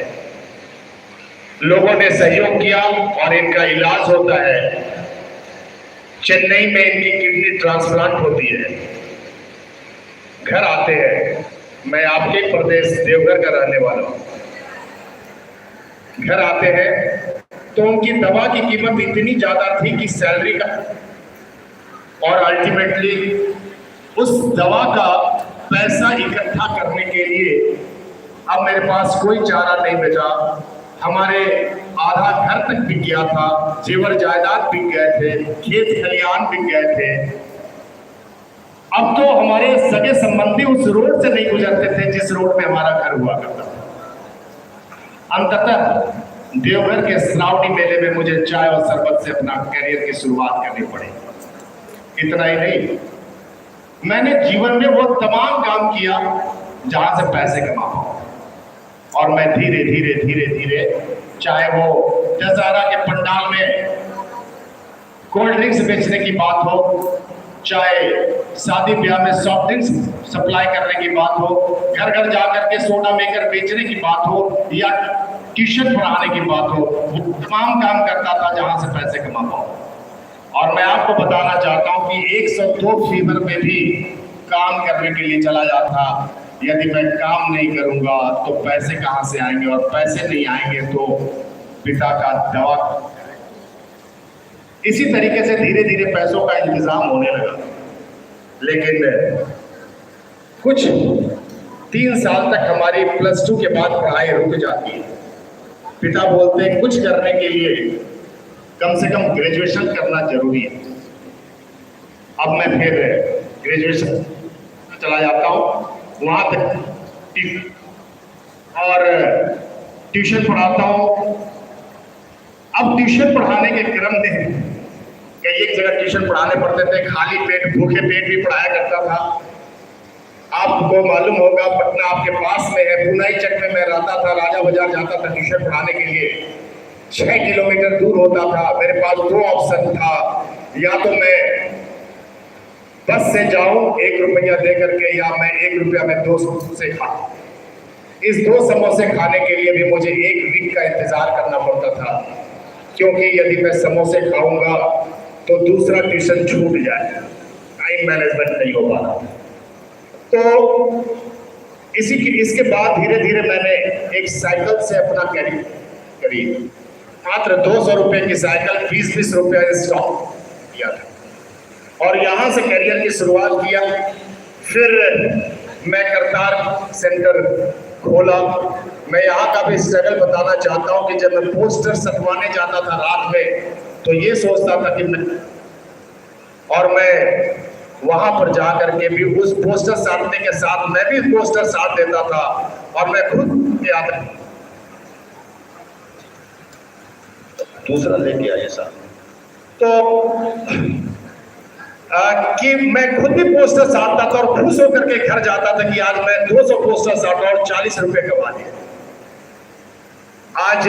लोगों ने सहयोग किया और इनका इलाज होता है चेन्नई में, इनकी किडनी ट्रांसप्लांट होती है। घर आते हैं, मैं आपके प्रदेश देवघर का रहने वाला हूं। घर आते हैं तो उनकी दवा की कीमत इतनी ज्यादा थी कि सैलरी का, और अल्टीमेटली उस दवा का पैसा इकट्ठा करने के लिए अब मेरे पास कोई चारा नहीं बचा। हमारे आधा घर तक बिक गया था, जेवर जायदाद बिक गए थे, खेत खलिहान बिक गए थे। अब तो हमारे सगे संबंधी उस रोड से नहीं गुजरते थे जिस रोड में हमारा घर हुआ करता था। अंततः देवघर के श्रावणी मेले में मुझे चाय और शरबत से अपना करियर की शुरुआत करनी पड़ी। इतना ही नहीं, मैंने जीवन में वो तमाम काम किया जहां से पैसे कमा पाऊं, और मैं धीरे धीरे धीरे धीरे, चाहे वो दशहरा के पंडाल में कोल्ड ड्रिंक्स बेचने की बात हो, चाहे शादी ब्याह में सॉफ्ट ड्रिंक्स सप्लाई करने की बात हो, घर घर जाकर के सोडा मेकर बेचने की बात हो, या ट्यूशन पढ़ाने की बात हो, वो तमाम काम करता था जहां से पैसे कमा पाऊं। और मैं आपको बताना चाहता हूं कि 102 फीवर में भी काम करने के लिए चला जाता। यदि मैं काम नहीं करूंगा तो पैसे कहां से आएंगे, और पैसे नहीं आएंगे तो पिता का दवा। इसी तरीके से धीरे धीरे पैसों का इंतजाम होने लगा। लेकिन कुछ 3 साल तक हमारी +2 के बाद पढ़ाई रुक जाती है। पिता बोलते हैं कुछ करने के लिए कम से कम ग्रेजुएशन करना जरूरी है। अब मैं फिर ग्रेजुएशन चला जाता हूँ, वहां तक और ट्यूशन पढ़ाता हूँ। अब ट्यूशन पढ़ाने के क्रम में कई एक जगह ट्यूशन पढ़ाने पड़ते थे, खाली पेट भूखे पेट भी पढ़ाया करता था। आपको मालूम होगा पटना आपके पास में है, पुनाई चक में मैं रहता था, राजा बाजार जाता था ट्यूशन पढ़ाने के लिए। 6 किलोमीटर दूर होता था। मेरे पास 2 ऑप्शन था, या तो मैं बस से जाऊं 1 रुपया दे करके, या मैं 1 रुपया में 2 समोसे खा। इस 2 समोसे खाने के लिए भी मुझे 1 वीक का इंतजार करना पड़ता था, क्योंकि यदि मैं समोसे खाऊंगा तो दूसरा ट्यूशन छूट जाए, टाइम मैनेजमेंट नहीं हो पाता। तो इसके बाद धीरे धीरे मैंने एक साइकिल से अपना कैरियर करी। मात्र 200 रुपये की साइकिल, 20-20 रुपया स्टॉक किया था, और यहाँ से करियर की शुरुआत किया। फिर मैं करतार सेंटर खोला। मैं यहाँ का भी स्ट्रगल बताना चाहता हूँ कि जब मैं पोस्टर सटवाने जाता था रात में, तो ये सोचता था कि मैं, और मैं वहां पर जा करके भी उस पोस्टर साटने के साथ मैं भी पोस्टर साट देता था, और मैं खुद आता। दूसरा लेके आइए साहब। तो कि मैं खुद भी पोस्टर साटता था और खुश होकर के घर जाता था कि आज मैं 200 पोस्टर साटा और 40 रुपए कमा लिए आज।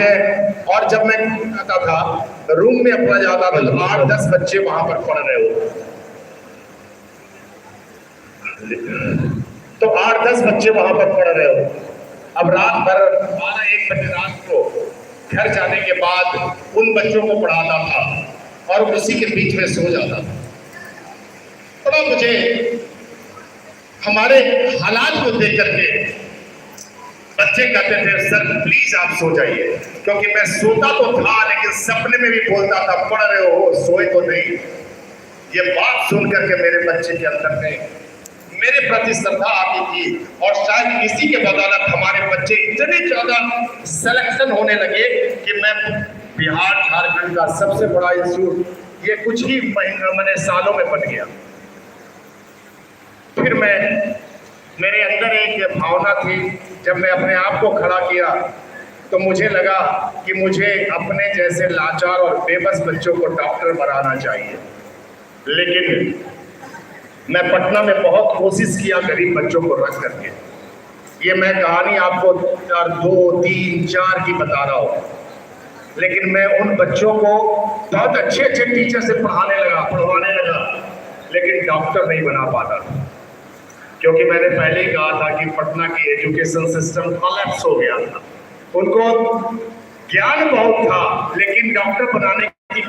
और जब मैं आता था, रूम में अपना जाता था, तो 8-10 बच्चे वहां पर पढ़ रहे होते, तो 8-10 बच्चे वहां पर पढ़ रहे हो। अब रात भर 12-1 बजे रात को घर जाने के बाद उन बच्चों को पढ़ाता था और उसी के बीच में सो जाता था। बड़ा मुझे हमारे हालात को देख करके बच्चे कहते थे, "सर, प्लीज आप सो जाइए", क्योंकि मैं सोता तो था, लेकिन सपने में भी बोलता था, "पढ़ रहे हो, सोए तो नहीं?" ये बात सुन करके मेरे बच्चे के अंदर में मेरे प्रति श्रद्धा आती थी और शायद इसी के बदौलत हमारे बच्चे इतने ज्यादा सिलेक्शन होने लगे कि मैं बिहार, झारखंड का सबसे बड़ा इंस्टीट्यूट ये कुछ ही महीने, मैंने सालों में बन गया। फिर मैं मेरे अंदर एक भावना थी, जब मैं अपने आप को खड़ा किया तो मुझे लगा कि मुझे अपने जैसे लाचार और बेबस बच्चों को डॉक्टर बनाना चाहिए। लेकिन मैं पटना में बहुत कोशिश किया गरीब बच्चों को रख करके। ये मैं कहानी आपको 2002, 3, 4 की बता रहा हूँ। लेकिन मैं उन बच्चों को बहुत अच्छे अच्छे टीचर से पढ़ाने लगा, पढ़वाने लगा, लेकिन डॉक्टर नहीं बना पाता था, क्योंकि मैंने पहले ही कहा था कि पटना की एजुकेशन सिस्टम कोलैप्स हो गया था। उनको ज्ञान बहुत था, लेकिन डॉक्टर बनाने